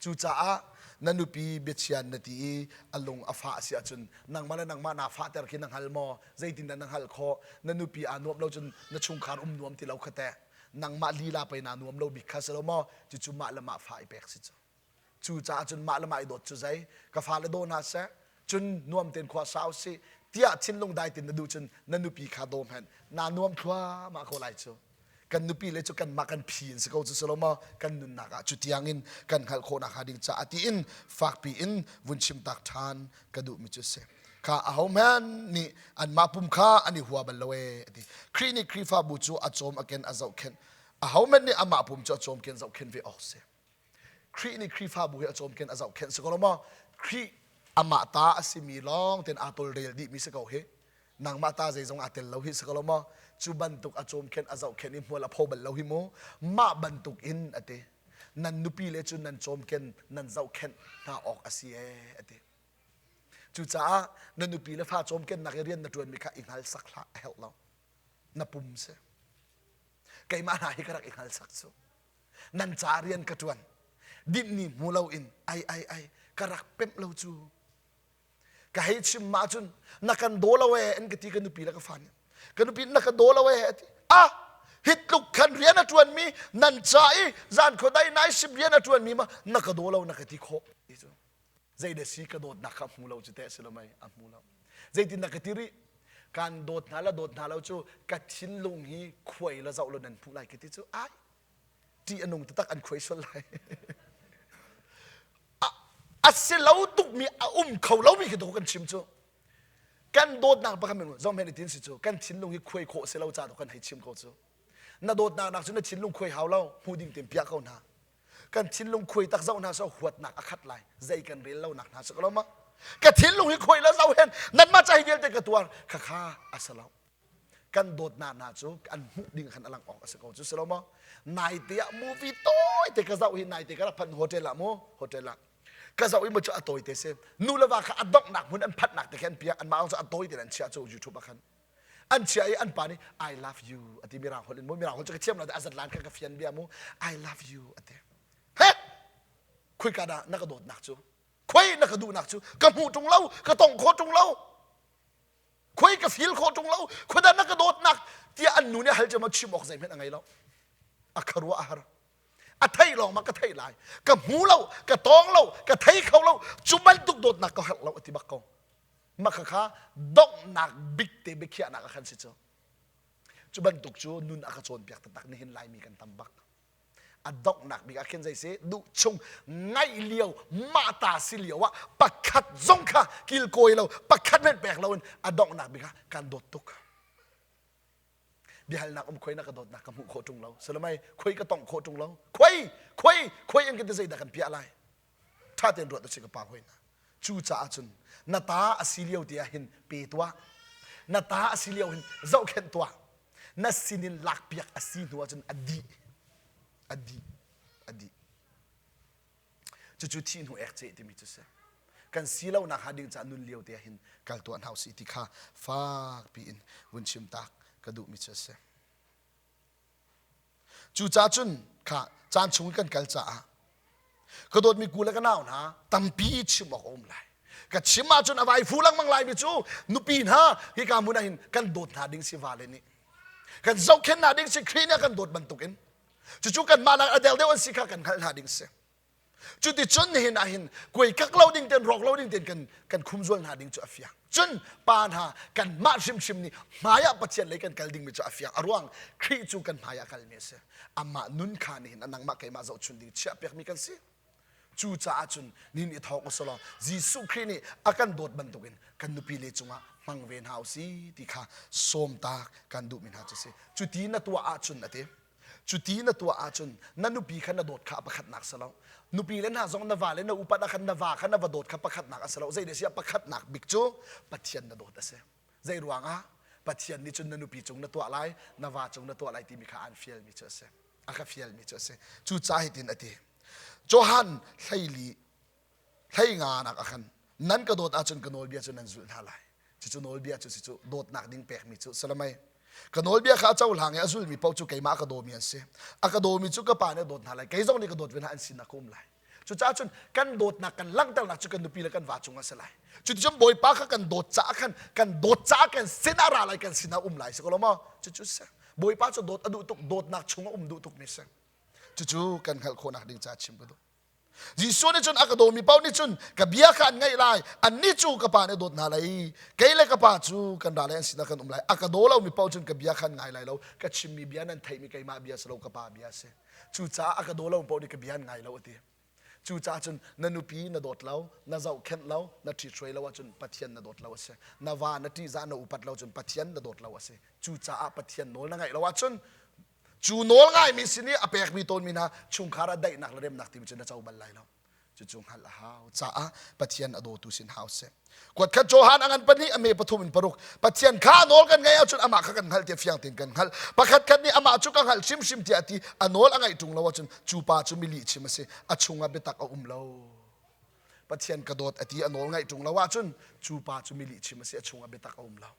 Cucaah na nupi biachian na ti i a lung a fah si ahcun nangmah le nangmah naa fahter khi na hngal maw? Zeitindah na hngalh khawh? Na nupi aa nuamh lo cun na chungkhar um nuam ti lo kha teh. Nangmah lila pei naa nuam lo bik kha si lo maw? Cucu mah le mah fa i pek si cu. Cucaah cun mah le mah i dawt cu zei? Ka fale daw hna seh, cun nuam tein khua sa usih tiah thinlung dai tin na duh cun na nupi kha daw hmanh. Naa nuam thluahmah ko lai cu. Kan nupi le cu kanmah kan phi in si ko cu si lo maw kan nunnak ah cu tiang in kan hngalh khawh nakhnga ding caah tiin fakpi in vun chim tak ṭhan ka duhmi cu si kha ahohmanh nih anmah pum kha an i hua bal lo ee a ti Khrih nih Khrihfabu cu a cawm a ken a zohkhenh ahohmanh nih amah pum cu a cawm ken zohkhenh ve awk si Khrih nih Khrihfabu hi a cawmken a zohkhenh si ko lo maw? Khrih amah ta a simi lawng tein aa tawlrel dihmi si ko hi. Nangmah ta zeizong aa tel lo hi si ko lo maw? Cu bantuk a cawmkhenh a zohkhenh i hmual a pho bal lo hi mu. Mah bantuk in a ti. Nan nupi le cu nan cawmken nan zohkhenh hna awk a si ee a ti. Cucaah na nupi le fa cawmkennak i rian na ṭuanmi kha i hngal sak hlah a herh lo. Na pum si. Keimah hna hi ka rak i hngal sak cu. Nan ca rian ka ṭuan. Dinh ni hmu loin ai ai ai ka rak pemh lo cu. Ka hei chim ma cun na kan daw lo ee an ka ti ka nupi le ka fa nih. Ka nupi na ka daw lo ee a ti. Ah hi tluk khan rian a ṭuanmi nan ca i zan khuadai nai sip rian a ṭuanmi ma na ka daw lo na ka ti khawh ti cu. Zei da si ka dawtnak kha hmu lo cu teh si lo mei a hmu lo. Zeitin na ka ti rih? Kan dawt hna la dawt hna lo cu ka thinlung hi khuai la zoh lo nan hmuh lai ka ti cu ai ṭih a nung taktak an khuai sual lai. A si lo tukmi a um kho lomi khi kan chim cu. Kan dawtnak pakhat men zong men tin si cu kan thinlung hi khuai khawh si lo ca kan hei chim ko cu. Na dawtnak nak cu na thinlung khuai hau lo hmu ding ten piah ko hna. Kan thinlung khuai tak zoh hna so huatnak a khat lai zei kan rel lo nak hna si ko lo ma. Ka thinlung hi khuai la zoh hen nanmah ca hi vialte ka tuar khakha a si lo. Kan dawtnak hna cu an hmuh ding khan a lang awk a si ko cu si lo maw? Naite ah movie tawi te ka zoh hi naite ka rak phanh hotel ah mu hotel ah ka zoh i mu cu a tawi te si nu le va kha a donghnak hmun an phanhnak te khi an piak anmah cu a tawi te an chiah cu YouTube ah khan an chiah i an pa nih I love you a ti mirang holh in mu mirang holh cu ka thiam lo a zat lan kha ka fian bia mu I love you a ti he khuika dah na ka dawtnak cu khoi na ka duhnak cu ka hmuh ṭung lo ka tong khawh ṭung lo khoi ka feel khawh ṭung lo khuadan na ka dawtnak tiah an nu nih hal cem chim awk zeihmanh a ngei lo a kharuah a har a thei lawng ma ka thei lai ka hmu lo ka tawng lo ka thei kho lo cu bantuk dawtnak ka herh lo a ti bak ko mah kha donghnak bik te biakhiahnak a khan si cu cu bantuk cu nun a ka cawnpiak taktak nihin laimi kan tam bak a donghnak bik ah khin zei si duh chung ngaih lio mah ta si lio ah pakhat zong kha kilkawi lo pakhat hmanh pek lo in a donghnak bik ah kan dawt tuk biahalnak um khoi na ka dawtnak ka hmuh khawh ṭung lo salamai khoi ka tongh khawh ṭung lo khoi khoi khoi in kan ti zeidah kan piah lai ṭha tein ruat usih ka pa hoi hna cu caah cun na ta a si lio te ah hin pe tuah na ta a si lio hin zohkhenh tuah na sinin lakpiak a si hnu ahcun a dih a dih a dih cucu thih hnu ek ceh timi cu si kan si lo nak hnga ding caah nun lio te ah hin kal tuah hna usih ti kha fak piin vun chim tak ka duhmi cu a si Cucaah cun kha caan chung i kan kal caah ka dawtmi ku le ka nau hna tampi chim awk a um lai. Ka chim ahcun a vai fu lengmang laimi cu nupi hna hika hmun ah hin kan dawt hna ding si vale nih. Kan zohkhenh hna ding si Khrih nih a kan dawt bantukin. Cucu kanmah nak a del deuh an si kha kan hngalh hna ding si. Cuticun nihin ah hin kuaikak lo ding ten rawk lo ding ten kan kan khumzual hna ding cu a fiang. Cun pa hna kanmah hrimhrim nih hmaiah Pathian lei kan kal dingmi cu a fiang. A ruang Khrih cu kan hmaiah kalmi a si. Amah nun kha nihin a nangmah keimah zohchun ding chiahpiakmi kan si. Cucaah cun nihin i thawk usulaw Jesuh Khrih nih a kan dawt bantukin kan nupi le cungah hmang ve hna usih ti kha sawmtak kan duhmi hna cu si. Cuti na tuah ahcun a ti. Cuti na tuah ahcun na nupi kha na dawt kha a pakhatnak si lo. Nupi le hna zong na va le na upat ah khan na va kha na va dawt kha pakhatnak a si lo. Zei dah pakhatnak bik cu Pathian na dawt a si. Zei ruangah Pathian nih cun na nupi cung na tuah lai, na va cung na tuah lai timi kha aan fialmi cu a si. A ka fialmi cu a si. Cucaah hitin a ti. Johan hleili hlei nga nak ah khan nan ka dawt ahcun ka nawlbia cu nan zulh hna lai cucu nawlbia cu si cu dawtnak ding pekmi cu salamai ka nawlbia kha a cohlang i a zulmi paoh cu keimah a ka dawmi an si a ka dawmi cu ka pa nih a dawt hna lai kei zong nih ka dawt ve hna an sinak ka um lai cucaah cun kan dawtnak kan langhternak cu kan nupi le kan va cung a si lai cuticun bawipa kha kan dawt caah khan kan dawt caah kan sinah ra lai kan sinah um lai si ko lo maw cucu si bawipa cu dawt a duh tuk dawtnak chung a um duh tukmi si cucu kan hngalh khawhnak ding caah chim ka duh Jesuh nih cun a ka dawmi paoh nih cun ka bia kha an ngaih lai annih cu ka pa nih a dawt hna lai kei le ka pa cu kan ra lai an sinah kan um lai a ka daw lomi paoh cun ka bia kha an ngai lai lo ka chimmi bia nan theihmi keimah bia si lo ka pa bia a si cucaah a ka daw lomi paoh nih ka bia an ngai lo a ti cucaah cun na nupi na dawt lo na zohkhenh lo na ṭhithruai lo ahcun Pathian na dawt lo a si na va na ṭihzah na upat lo cun Pathian na dawt lo a si cucaah Pathian nawl na ngaih lo ahcun Cu nawl ngaimi sin i a pekmi tawnmi hna chungkhar ah daihnak le remnak timi cu na co bal lai lo. Cucu hngalh a hau caah Pathian a dawtu sin hau seh. Kuatkhat Johan a ngan pahnih a me pathum in paruk Pathian kha nawl kan ngaih ahcun amah kha kan hngalh tiah fiang tein kan hngalh. Pakhat khat nih amah cu ka hngalh hrimhrim tiah a ti a nawl a ngaih ṭung lo ahcun cu pa cu mi lihchim a si a chungah biatak a um lo. Pathian ka dawt a ti a nawl ngaih ṭung lo ahcun cu pa cu mi lihchim a si a chungah biatak a um lo.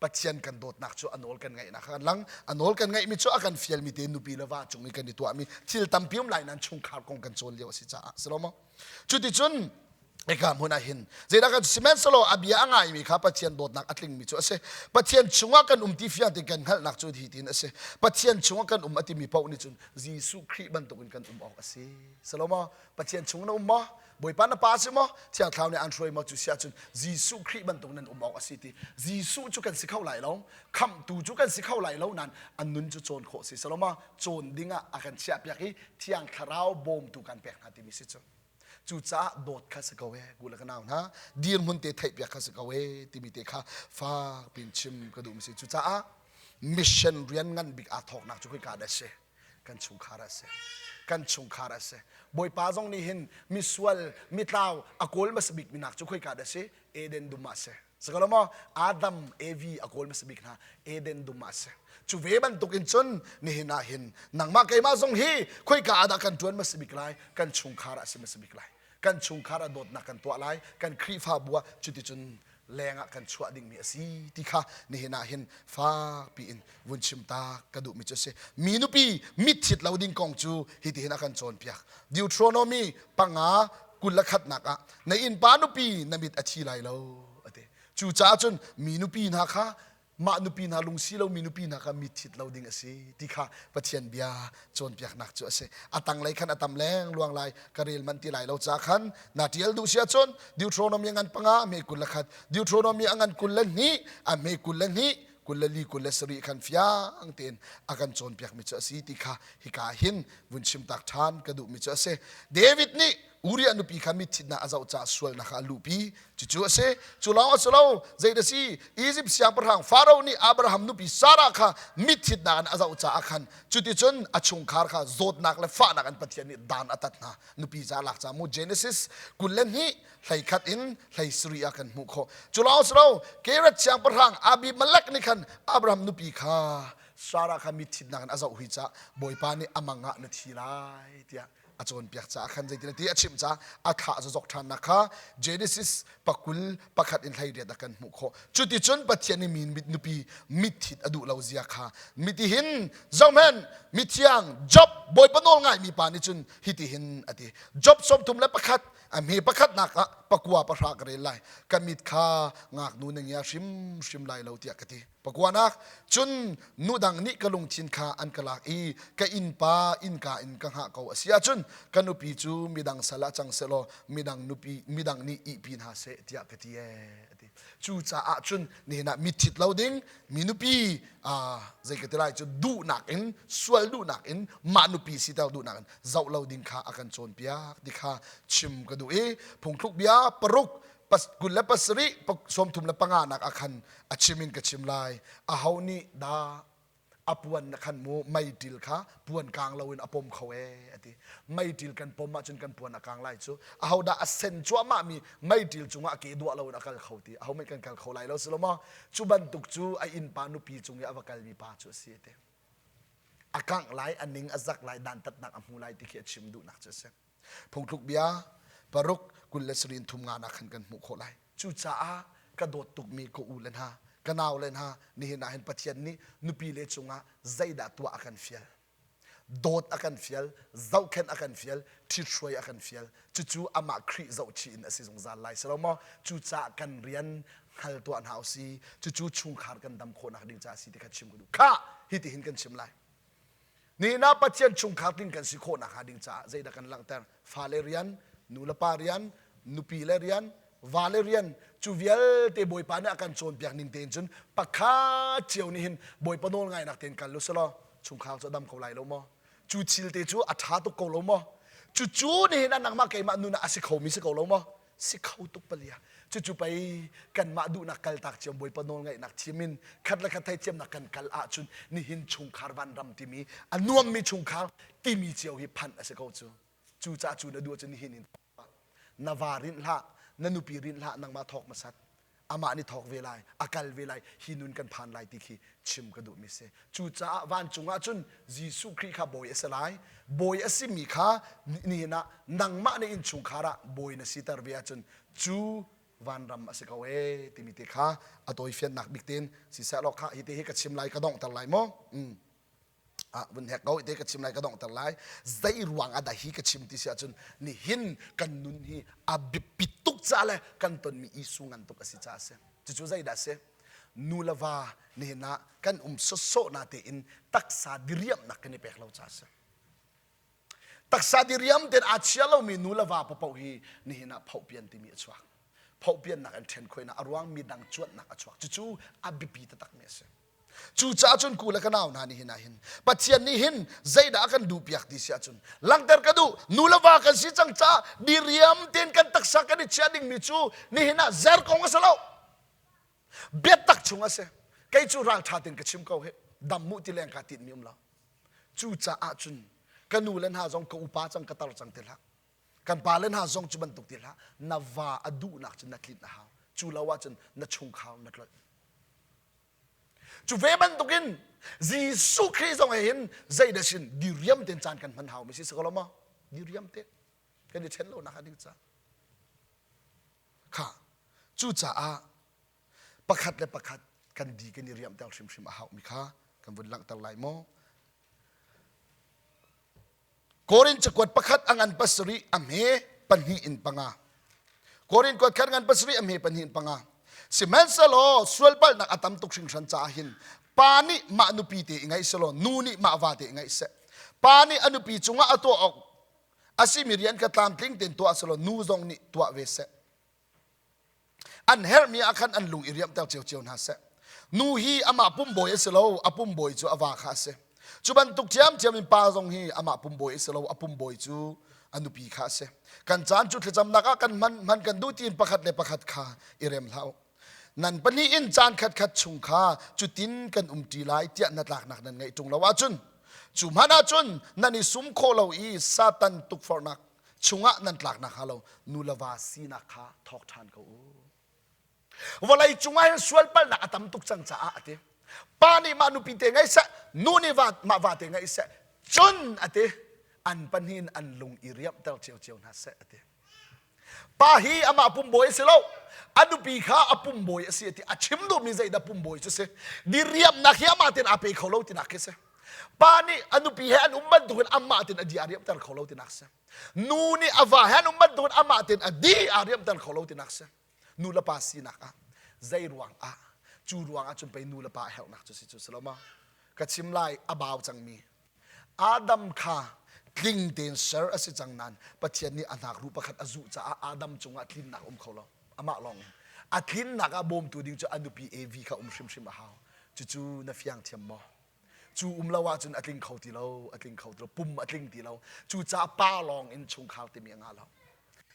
Pathian kan dawtnak cu a nawl kan ngaihnak kha kan lang. A nawl kan ngaihmi cu a kan fialmi te nupi le va cung i kan i tuahmi thil tampi um lai nain chungkhar kong kan cawn lio a si caah si lo maw? Cuticun hika hmun ah hin zeidah kan sihmanhsehlaw a bia a ngaimi kha Pathian dawtnak a tlingmi cu a si. Pathian chungah kan um ti fiang tein kan hngalhnak cu hi tin a si. Pathian chungah kan um a timi paoh nih cun Jesuh Khrih bantukin kan um awk a si. Si lo maw? Pathian chung na um maw? Bawipa na pa si maw? Thiang Thlarau nih aan hruai maw? Cu si ahcun Jesuh Khrih bantuk nan um awk a si ti. Jesuh cu kan si kho lai lo. Khamhtu cu kan si kho lai lo nain an nun cu cawn khawh si. Si lo maw? Cawn ding ah a kan chiahpiak i Thiang Thlarau bawmtu kan pek hna timi si cu. Cucaah dawt kha si ko ee, ku le ka nau hna, dirhmun te theihpiak kha si ko ee timi te kha fak piin chim ka duhmi si. Cucaah mission rian ngan bik aa thawknak cu khika dah a si? Kan chungkhar ah a si. Kan chungkhar ah a si. Bawipa zong nih hin misual, mitlau a kawl hmasa bik minak cu khoika dah a si? Eden dum ah a si. Sakalo maw? Adam, Evi a kawl hmasa bik hna Eden dum ah a si. Cu ve bantuk in cun nihin ah hin nangmah keimah zong hi khoika ah dah kan ṭuan hmasa bik lai? Kan chungkhar ah a si hmasa bik lai. Kan chungkhar ah dawtnak kan tuah lai. Kan Khrihfabu ah cuticun leng ah kan chuah dingmi a si ti kha nihin ah hin fakpi in vun chim ta ka duhmi cu a si. Mi nupi mitthit lo ding kong cu hitihin a kan cawnpiak. Deuteronomy panga 21nak ah na innpa nupi na mit a thi lai lo a ti. Cucaah cun mi nupi hna kha mah nupi hna lungsi lo mi nupi hna kha mitthit lo ding a si ti kha Pathian bia cawnpiaknak cu a si. A tanglei khan a tam leng luang lai ka rel manh ti lai lo ca khan na ṭial duh si ahcun Deuteronomy a ngan panga a hme 21 Deuteronomy a ngan 22 a hme 22 24 27 khan fiang tein a kan cawnpiakmi cu a si ti kha hika hin vun chimtak ṭhan ka duhmi cu a si. David nih Uriah nupi kha mitthitnak a zoh caah sualnak kha a luhpi. Cucu a si. Cu lawng a si lo. Zei a si? Izipt siangpahrang Faro nih Abraham nupi Sarah kha mitthitnak in a zoh caah khan cuticun a chungkhar kha zawtnak le fahnak in Pathian nih dan a tat hna. Nupi ca lak ca mu Genesis 22 hleikhat in 17 ah kan hmuh khawh. Cu lawng a si lo. Kerat siangpahrang Abimelech nih khan Abraham nupi kha Sarah kha mitthitnak in a zoh hui caah Bawipa nih a mang ah na thi lai tiah a cawnpiak caah khan zeitin a ti a chimh caah a thlah zozok ṭhannak kha Genesis pakul pakhat in 18 ah kan hmuh khawh. Cuticun Pathian nih mi nupi mitthit a duh lo zia kha mitihin zohhmanh mithiang Job Bawipa nawl ngaimi pa nih cun hitihin a ti. Job 31 a hme pakhatnak ah pakua pahra ka rel lai. Ka mit kha ngaknu na ngia hrimhrim lai lo tiah ka ti. Pakuanak, cun nu dang nih ka lungthin kha an ka lak i ka innpa innka in ka hngah ko a si ahcun ka nupi cu midang sal ah cang sehlaw midang nupi midang nih ihpi hna seh tiah ka ti ee a ti. Cucaah cun nihin ah mitthit lo ding mi nupi zei ka ti lai cu duhnak in sual duhnak in mah nupi siter duhnak in zoh lo ding kha a kan cawnpiak ti kha chim ka duh i phungthluk bia paruk 27 35 nak ah khan a chim in ka chim lai aho nih dah a puan na khan mu meiṭil kha puan kang loin a pom kho ee a ti meiṭil kan pom ahcun kan puan a kang lai cu aho dah a sen cuahmah mi meiṭil cungah a ke duah loin a kal kho ti aho mei kan kal kho lai lo si lo maw cu bantuk cu a innpa nupi cung i a va kalmi pa cu a si a ti a kangh lai a ning a zak lai dantatnak a hmu lai ti khi a chim duhnak cu a si Phungthluk bia paruk 27 thum nga nak khan kan hmuh khawh lai. Cucaah ka dawt tukmi ka u le hna, ka nau le hna, nihin ah hin Pathian nih nupi le cungah zeidah tuah a kan fial. Dawt a kan fial, zohkhenh a kan fial, ṭhithruai a kan fial. Cucu amah Khrih zohchih in a si zungzal lai si lo maw? Cucaah kan rian hngal tuah hna usih. Cucu chungkhar kan dam khawhnak ding caah a si ti kha chim ka duh. Khah! Hitihin kan chim lai. Nihin ah Pathian chungkhar tling kan si khawh nakhnga ding caah zeidah kan langhter? Fale rian, nu le pa rian, nupi le rian, vale rian, cu vialte Bawipa nih a kan cawnpiak ning tein cun pakhat cio nih hin Bawipa nawl ngainak tein kal u selaw chungkhar cu a dam ko lai lo maw? Cu thil te cu a ṭha tuk ko lo maw? Cucu nihin ah nangmah keimah nun ah a si khomi si ko lo maw? Si kho tuk palia. Cucu pei kanmah duhnak kaltak cio Bawipa nawlngaihnak thim in khat le khat theithiamnak kan kal ahcun nihin chungkhar vanram timi a nuammi chungkhar timi cio hi phanh a si ko cu. Cucaah cu na duh ahcun nihin in na va rinh hlah, na nupi rinh hlah, nangmah thawk hmasat. Amah nih thawk ve lai, a kal ve lai, hi nun kan phan lai ti khi chim ka duhmi si. Cucaah vancung ah cun Jesuh Khrih kha bawi a si lai. Bawi a simi kha nihin ah nangmah na innchungkhar ah bawi na siter ve ahcun cu vanram a si ko ee timi te kha a tawifiannak bik tein siseh law kha hi te hi ka chim lai ka donghter lai maw? Mm. Ah, vun hek ko te ka chim lai ka donghter lai zei ruang ah dah hi ka chim ti si ahcun nihin kan nun hi a biapit tuk ca le kan tonmi isu ngan tuk a si ca a si cucu zeidah a si nu le va nihin ah kan um sawsawh na tein taksa diriamnak kan i pek lo ca a si taksa diriam tein aa chia lomi nu le va paoh hi nihin ah phohpian timi a chuak phohpiannak an ṭhen khoinak a ruang mi dang cuanhnak a chuak cucu a biapi taktakmi a si Cucaah cun ku le ka nau hna nih hin ah hin Pathian nih hin zeidah a kan duhpiak ti si ahcun langhter ka duh nu le va kan si cang caah diriam tein kan taksa kan i chiah dingmi cu nihin ah zer kong a si lo biatak chung a si kei cu ralṭha tein ka chim ko hi dam mu ti leng kaa tinhmi um lo cucaah cun ka nu le hna zong ka upa cang ka tar cang ti hlah kan pa le hna zong cu bantuk ti hlah na va a duhnak cu na tlinh a hau cu lo ahcun na chungkhar na tlolh Cu ve bantukin Jesuh Khrih zong he hin zeidah sin diriam tein caan kan hman hau mi si si ko lo maw? Diriam te kan i ṭhen lo nak ding ca. Kha cucaah pakhat le pakhat kan di kan i riamter hrimhrim a hau mi kha kan vun langhter lai maw? Korin cakuat pakhat a ngan pasarih a hme pahnih in panga. Korin kuat khat ngan pasarih a hme pahnih in panga. Sihmanhsehlaw sualpalhnak a tam tuk hringhran caah hin pa nih mah nupi te i ngaih selaw nu nih mah va te i ngaih seh. Pa nih a nupi cungah a tuah awk a simi rian kha tlamtling tein tuah selaw nu zong nih tuah ve seh. An herhmi ah khan an lung i riamhter ciocio hna seh. Nu hi amah pumbawi a si lo, a pumbawi cu a va kha a si. Cu bantuk ṭhiamṭhiam in pa zong hi amah pumbawi a si lo, a pumbawi cu a nupi kha a si. Kan caan cu thlacamnak ah kan hman, hman kan duh tiin pakhat le pakhat kha i rem hlah u. Nan pahnih in caan khatkhat chung kha cutin kan umṭi lai tiah hnatlaknak nan ngeih ṭung lo ahcun, cu hmanh ahcun nan i sum khawh lo i Satan tukforhnak chungah nan tlak nakhnga lo nu le va sinak kha thawk ṭhan ko u. Vawlei cungah hin sual palhnak a tam tuk cang caah a ti. Pa nih mah nupi te ngei seh, nu nih va, mah va te ngei seh. Cun a ti, an pahnih in an lung i riamhter ciocio hna seh a ti. Pa hi amah pumbawi a si lo, a nupi kha a pumbawi a si a ti. A chim duhmi zeidah pumbawi cu si. Diriamnak hi amah tein aa pe kho lo tinak khi si. Pa nih a nupi he an um bantukin amah tein a di aa riamhter kho lo tinak si. Nu nih a va he an um bantukin amah tein a di aa riamhter kho lo tinak si. Nu le pa sinak ah zei ruang ah cu ruang ah cun pei nu le pa a herhnak cu si cu si lo ma? Ka chim lai a bau cangmi Adam kha tling tein ser a si cang nain Pathian nih a hnakruh pakhat a zuh caah Adam cungah tlinnak um kho lo. Amah lawng in. A tlinnak ah bawmtu ding cu a nupi Evi kha um hrimhrim a hau. Cucu na fiang thiam maw? Cu um lo ahcun a tling kho ti lo, a tling kho ti lo, pum a tling ti lo. Cucaah pa lawng in chungkhar timi a ngah lo.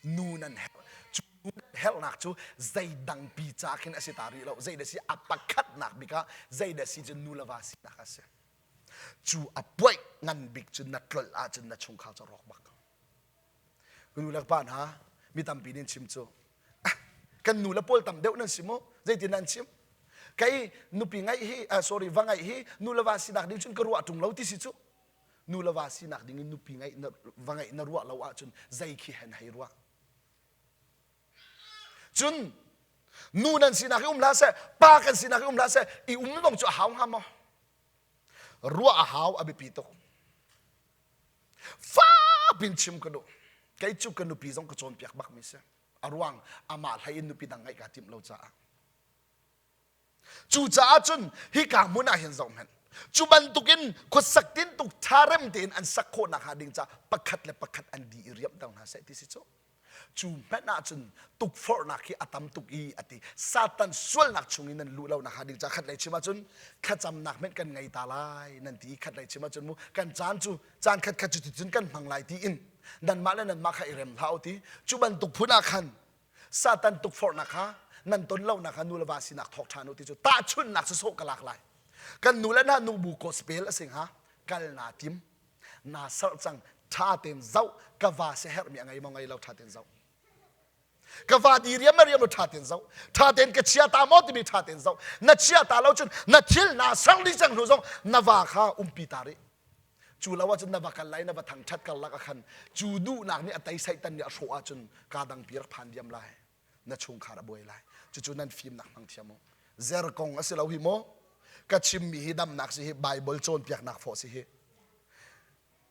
Nu nan herh. Cu nu nan herhnak cu zeidang pi ca khin a si ta rih lo. Zeidah si a pakhatnak bik ah zeidah si cu nu le va sinak a si. Cu a puaih ngan bik cu na tlolh ahcun na chungkhar cu rawk bak. Ka nu le ka pa hna, mi tampi nih an chim cu kan nu le pawl tam deuh nan si mu zeitin nan chim kei nupi ngaih hi uh, sorry va ngaih hi nu le va sinak ding cun ka ruah ṭung lo ti si cu nu le va sinak ding in nupi ngaih na va ngaih na ruah lo ahcun zei khi hen hei ruah cun nu nan sinak hi um hlah seh pa kan sinak hi um hlah seh i um zong cu a hau hnga maw ruah a hau a biapi tuk Fapin chim ka duh. Kei cu ka nupi zong ka cawnpiak bakmi si. A ruang amah hlei in nupi dang ngeih kaa timh lo caah. Cucaah cun hika hmun ah hin zoh hmanh. Cu bantukin khuasak tintuk ṭha rem tein an sak khawh nakhnga ding caah pakhat le pakhat an di i riamhter hna seh ti si cu. Cu hmanh ahcun tukforhnak hi a tam tuk i a ti. Satan sualnak chung in nan luh lo nakhnga ding caah khatlei chim ahcun thlacamnak hmanh kan ngei ta lai nan ti i khatlei chim ahcun mu kan caan cu caan khatkhat cu ticun kan hmang lai ti in nanmah le nanmah kha i rem hlah u ti. Cu bantuk phun ah khan Satan tukforhnak kha nan ton lo nak kha nu le va sinak thawk ṭhan u ti cu tahchunhnak sawsawh ka lak lai. Kan nu le hna nubu gospel a si hnga kal naa tim naa serh cang ṭha tein zoh ka va siaherhmi a ngei maw ngei lo ṭha tein zoh. Ka va di riam riam lo ṭha tein zoh. Ṭha tein ka chia ta maw timi ṭha tein zoh. Na chia ta lo cun na thil naa sang dih cang hnu zong na va kha umpi ta rih. Cu lo ahcun na va kal lai na va thangṭhat karlak ah khan cu duhnak nih a tei Satan nih a hrawh ahcun kaa dangpi rak phan diam lai. Na chungkhar a buai lai. Cucu nan fimnak hmang thiam u. Zer kong a si lo hi maw? Ka chimmi hi damnak si hi Bible cawnpiaknak fawh si hi.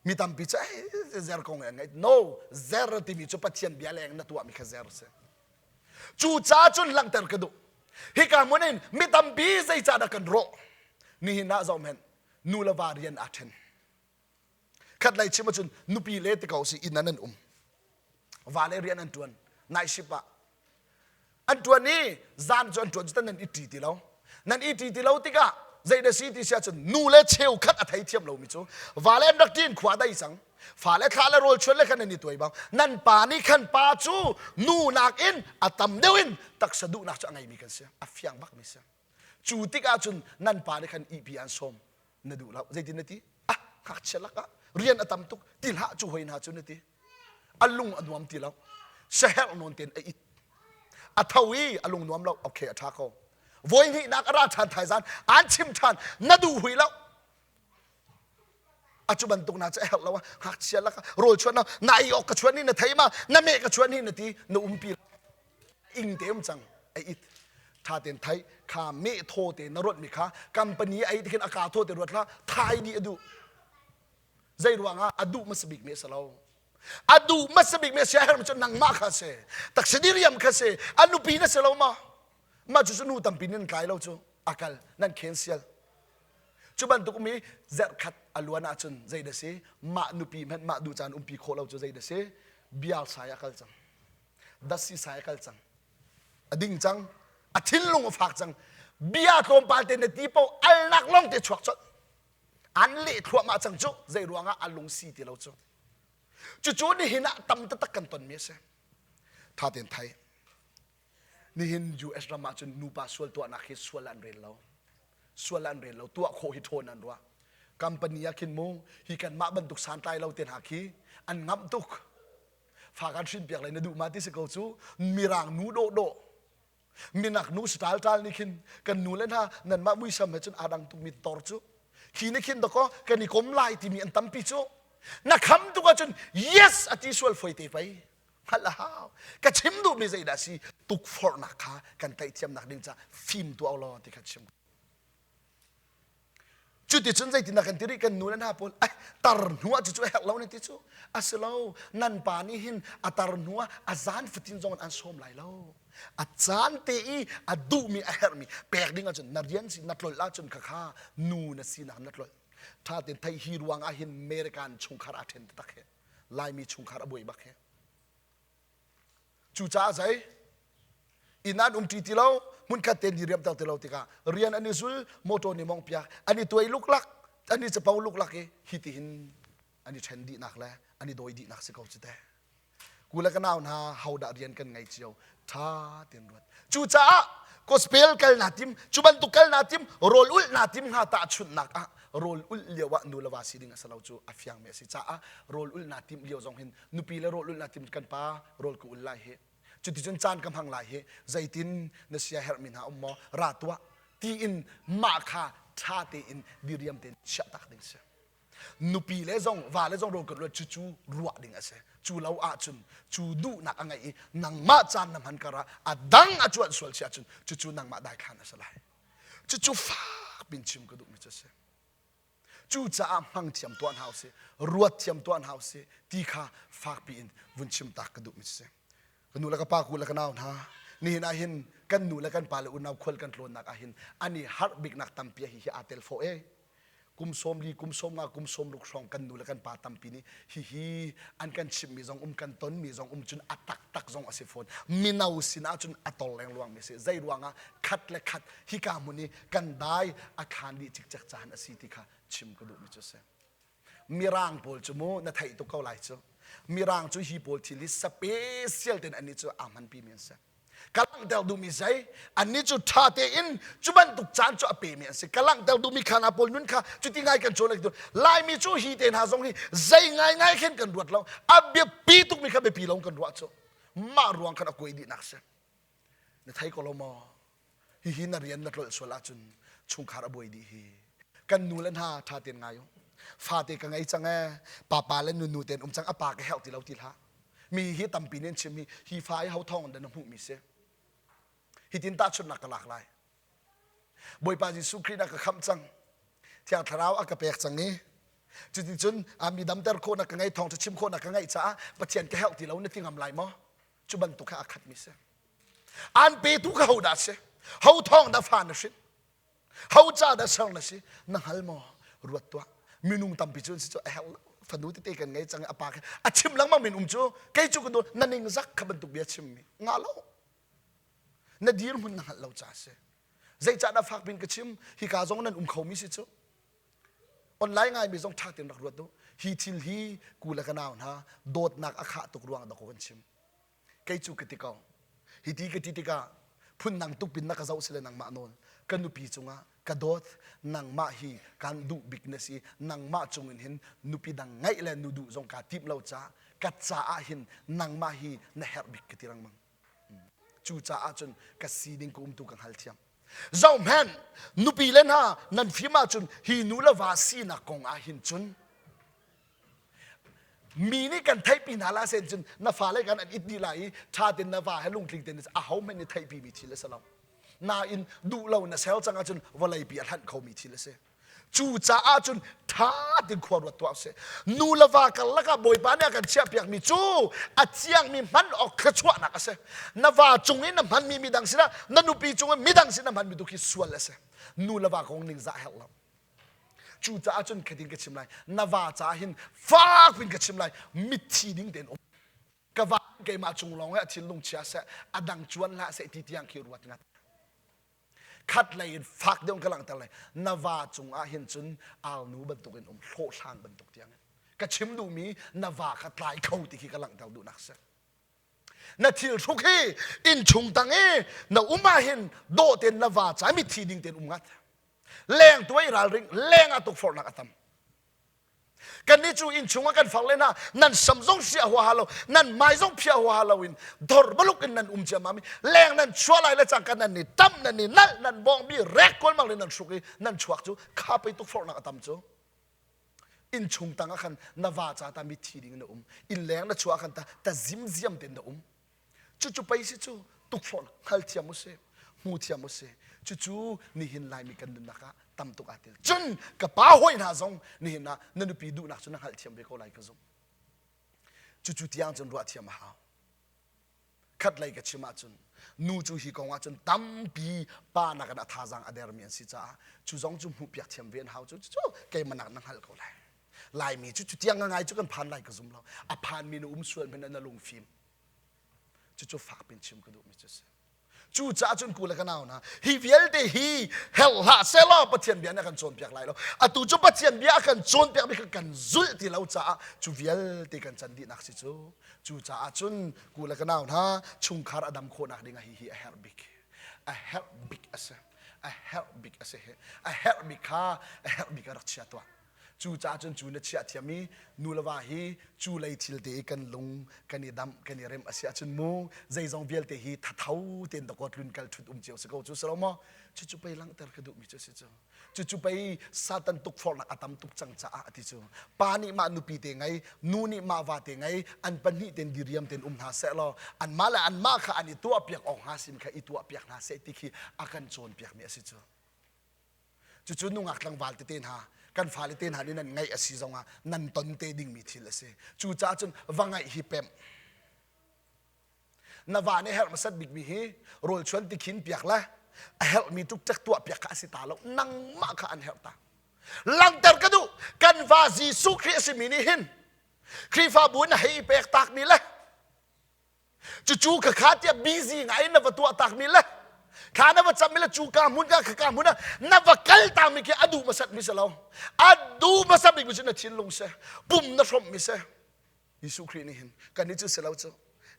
Mi tampi cu zer kong an ngaih. No, zer timi cu Pathian bia leng na tuahmi kha zer si. Cu ca cun langhter ka duh. Hika hmun in mi tampi zeicahdah kan rawh? Nihin ah zoh hen nu le va rian aa ṭhen. Khat lei chim ahcun nupi le ti ko si inn ah nan um. Va le rian an ṭuan. Night shift ah an ṭuan i zan cu an ṭuan cu nan i ṭi ti lo. Nan i ṭi ti lo tikah zei na si ti si ahcun nu le cheukhat a theithiam lomi cu va le an rak ṭin khua dai cang. Fa le thla le rawl chuan le khan nan i tuai bang. Nan pa nih khan pa cu nu nakin a tam deuh in taksa duhnak cu a ngeimi kan si. A fiang bakmi si. Cu tikah cun nan pa nih khan ihpi an sawm. Na duh lo. Zeitin na ti? Ah, ngakchia lakah rian a tam tuk. Ti hlah cu hoi hna cu na ti. A lung a nuam ti lo. Saherh nawn tein a it. A tho i a lung nuam lo. Okay, a ṭha ko. Voi hnihnak a ra ṭhan thaizan an chim ṭhan. Na duh hui lo. A cu bantuk na cu a herh lo. Ngakchia lakah rawl chuan na ei awk ka chuan hi na thei ma na meh ka chuan hi na ti na umpi ing te um cang a it tha ten thai kha me thaw te na ruat mi kha company ai tikhin a ka thaw te ruat hlah thai di a duh zei ruangah a duh hmasa bik mi a si lo a duh hmasa bik mi a si a herh cu nangmah kha si taksa diriam kha si a nupi na si lo ma mah cu cu nu tampi nan tlai lo cu a kal nan khen sial cu bantuk mi zerh khat a luan ahcun zei da si mah nupi hmanh mah duh caan umpi khawh lo cu zei da si biar sai a kal cang dasi sai a kal cang a ding cang a thinlung a fak cang bia tlawmpal te na ti po alnak long te chuak colh an leh thluahmah cang cu zei ruangah a lung si ti lo cu cucu nihin ah tam taktak kan ton mi a si tha ten thai nihin US ram ah cun nupa sual tuahnak hi sual an rel lo sual an rel lo tuah khawh hi ṭhawn an ruah company ah khin mu hi kan mah bantuk santlai lo te hna khi an ngamh tuk fa kan hrin piak lai na duh ma ti si ko cu mirang nu dawh dawh minak nu style tal nih khin kan nu le hna nanmah muisam he cun aa dang tukmi tor cu khi nih khin dakaw kan i kom lai timi an tampi cu na kham tuk ahcun yes a ti sual foi te pei hngalh a hau ka chim duhmi zeidah si tukforhnak kha kan taihthiamnak ding ca fim tuah law ti kha chim Cuticun zeitindah kan ti rih kan nu le hna pawl ai tar hnu ah cucu a herh lo na ti cu a si lo nan pa nih hin a tar hnu ah a zan fatin zong an sawm lai lo a caan te i a duhmi a herhmi pek ding ahcun na rian si na tlolh ahcun khakha nu na sinak na tlolh tha ten thei hi ruang ah hin American chungkhar aa then taktak he Laimi chungkhar a buai bak he Cucaah zei inn an umṭi ti lo hmunkhat tein diriamter ti lo tikah rian an i zul motor nih mong piak an i tuai luklak an i capo luklak i hi tihin an i ṭhen dihnak le an i dawi dihnak si ko cu teh ku le ka nau hna hodah rian kan ngei cio ṭha tein ruat cucaah gospel kal naa tim cu bantuk kal naa tim rawl ulh naa tim hnga tahchunhnak ah rawl ulh lio ah nu le va si ding a si lo cu a fiangmi a si caah rawl ulh naa timh lio zong hin nupi le rawl ulh naa tim kan pa rawl ka ul lai hi cuticun caan ka hmang lai hi zeitin na sia herhmi hna um maw ra tuah tiin mah kha ṭha tein diriam tein chiah tak ding si nupi le zong va le zong rawl kan ruat cucu ruah ding a si cu lo ahcun cu duhnak a ngeih i nangmah caan na hman kar ah a dang a cuanh sual si ahcun cucu nangmah daithlan a si lai cucu fak pin chim ka duhmi cu a si cucaah hmang thiam tuah hna usih ruat thiam tuah hna usih ti kha fakpi in vun chim tak ka duhmi cu si ka nu le ka pa ku le ka nau hna nihin ah hin kan nu le kan pa le unau khual kan tlawnnak ah hin an i harh biknak tampi hi hi aa tel fawh e kum 40 kum 50 kum 60 hrawng kan nu le kan pa tampi nih hihi an kan chimhmi zong um kan tonmi zong um cun a taktak zong a si fawn mino sin ahcun a tor lengluang mi si zei ruangah khat le khat hika hmun i kan dai a khan dih cikcek caan a si ti kha chim ka duhmi cu a si mirang pawl cu mu na theih tuk ko lai cu mirang cu hi pawl thil hi special ten annih cu aa hmanpi mi an si ka langhter duhmi zei annih cu ṭha tein cu bantuk caan cu a pemi an si ka langhter duhmi kha hna pawl nun kha cuti ngai kan cawn laimi cu hi te hna zong hi zei ngaingai khin kan ruat lo a biapi tukmi kha biapi lo kan ruah cu. Mah ruang khan a kuai dihnak si. Na thei ko lo maw? Hihi na rian na tlolh sual ahcun chungkhar a buai dih hi. Kan nu le hna ṭha tein ngai u. Fate ka ngei cang ee, papa le nunu tein um cang, a pa ka herh ti lo ti hlah. Mi hi tampi nih an chim hi, hi fa hi ho thawng in dah na hmuhmi si? Hitin tahchunhnak ka lak lai. Bawipa Jesuh Khrih na ka khamh cang. Thiang Thlarau a ka pek cang i cuticun mi damter khawhnak ka ngei thawngṭha chim khawhnak ka ngeih caah Pathian ka herh ti lo na ti ngam lai maw? Cu bantuk he aa khatmi si. An petu kha ho dah si? Ho thawng dah fa na hrin? Ho ca dah ser na si? Na hngal maw? Ruat tuah. Minung tampi cu an si cu a herh lo. Fanu tete kan ngei cang i a pa kha a chim lengmang men um cu kei cu ka duh na ningzak kha bantuk bia chimmi nga lo. Na dirhmun na hngalh lo ca si. Zeicah dah fak bin ka chim? Hika zong nan um khomi si cu. Online ngaimi zong ṭha tein rak ruat u. Hi thil hi ku le ka nau hna dawtnak a khah tuk ruang dah kan chim. Kei cu ka ti ko. Hi ti ka ti tikah phundang tuk pin na ka zoh sile nangmah nawl ka nupi cungah ka dawt nangmah hi kan duh bik na si nangmah cungin hin nupi dang ngeih le nu duh zong kaa tim lo ca ka caah hin nangmah hi na herh bik ka ti lengmang. Cucaah cun ka sining ka umtu ka hngalthiam. Zohhmanh, nupi le hna nan fim ahcun hi nu le va sinak kong ah hin cun mi nih kan theihpi hna la sen cun na fale kan an it dih lai i ṭha tein na va he lungtling tein aho hmanh nih theihpi mi thil a si lo. Nain duh lo na sel cang ahcun vawleipi a hlanh khomi thil a si. Cucaah cun ṭha tein khua ruat tuah usih. Nu le va karlak ah Bawipa nih a kan chiahpiakmi cu a thiangmi hman awk thluachuahnak a si. Na va cung i na hmanmi midang sinah na nupi cung i midang sin na hmanmi tu khi sual a si. Nu le va kong ningzah herh lo. Cucaah cun khatin ka chim lai. Na va caah hin fak pin ka chim lai. Mitthi ding tein um. Ka va keimah cung lawng i a thinlung chia seh, a dang cuan hlah seh ti tiang khi ruat ngat. Khat lei in fak deuh ka langhter lai. Na va cungah hin cun arnu bantuk in um hlawhhlang bantuk tiang in. Ka chim duhmi na va kha tlai kho ti khi ka langhter duhnak si. Na thil hruk hi inn chung tang i na um ah hin dawh tein na va ca mithi ding tein um ngat. Leng tu i ralring leng ah tukforhnak a tam. Kannih cu inn chungah kan far le hna nan sam zong sia huaha lo nan mai zong phia huaha lo in dor baluk in nan um ciammam i leng nan chuah lai le cangka nan ni tam nan ni nalh nan bawng bi rek kualmang le nan hruk i nan chuak cu kha pei tukforhnak a tam cu inn chung tang ah khan na va ca ta mithi ding na um inn leng na chuah khan ta ta zimziam tein na um Cucu pei si cu tukforh hngalthiam u si, hmu thiam u si. Cucu nihin Laimi kan nunnak ah tam tuk aa tel. Cun ka pa hawi hna zong nihin ah na nupi duhnak cu na hngalhthiam ve ko lai ka zumh. Cucu tiang cun ruah thiam a hau. Khatlei ka chim ahcun nu cu hi kong ahcun tampi pa nakin a thazaang a dermi an si caah cu zong cu hmuhpiak thiam ve an hau cu cu keimah nak na hngalh ko lai. Laimi cu cu tiang ngai cu kan phan lai ka zum lo. A phanmi na um sual hmanh na lungfim. Cucu fak pin chim ka duhmi cu si. Cucaah cun ku le ka nau hna, hi vialte hi herh hlah sehlaw Pathian bia nih a kan cawnpiak lai lo. Atu cu Pathian bia a kan cawnpiakmi kha kan zulh ti lo caah cu vialte kan can dihnak si cu. Cucaah cun ku le ka nau hna, chungkhar a dam khawhnak dingah hihi a herh bik. A herh bik a si. A herh bik a si. A herh bik kha a herh bik ah rak chia tuah. Cucaah cun cu na chiah thiam i nu le va hi cu lei thil te i kan lung kan i damh kan i remh a si ahcun mu zeizong vialte hi thatho tein dakaw tlun kal ṭhut um cio si ko cu si lo maw? Cucu pei langhter ka duhmi cu si cu. Cucu pei Satan tukforhnak a tam tuk cang caah a ti cu. Pa nih mah nupi te ngei, nu nih mah va te ngei, an pahnih tein diriam tein um hna seh law anmah le anmah kha an i tuahpiak awk hnga sin kha i tuahpiak hna seh ti khi a kan cawnpiakmi a si cu. Cucu nungak tlangval tete hna kan fale te hna nih nan ngaih a si zongah nan ton te dingmi thil a si. Cucaah cun va ngaih hi pemh. Na va nih herh hmasat bikmi hi rawl chuan tikhin piak le a herhmi tuk tuah piak kha a si ta lo. Nangmah kha an herh ta. Langhter ka duh kan va Jesuh Khrih a simi nih hin Khrihfabu in a hei pek takmi le Cucu ka kha tiah busy ngai in na va tuah takmi le thla na va cammi le cu ka hmun ka ka hmun ah na va kal takmi khi a duh hmasat mi si lo. A duh hmasa bik mi cu na thinlung si, pum na hrawmh mi si. Jesuh Khrih nih hin kan nih cu si lo cu.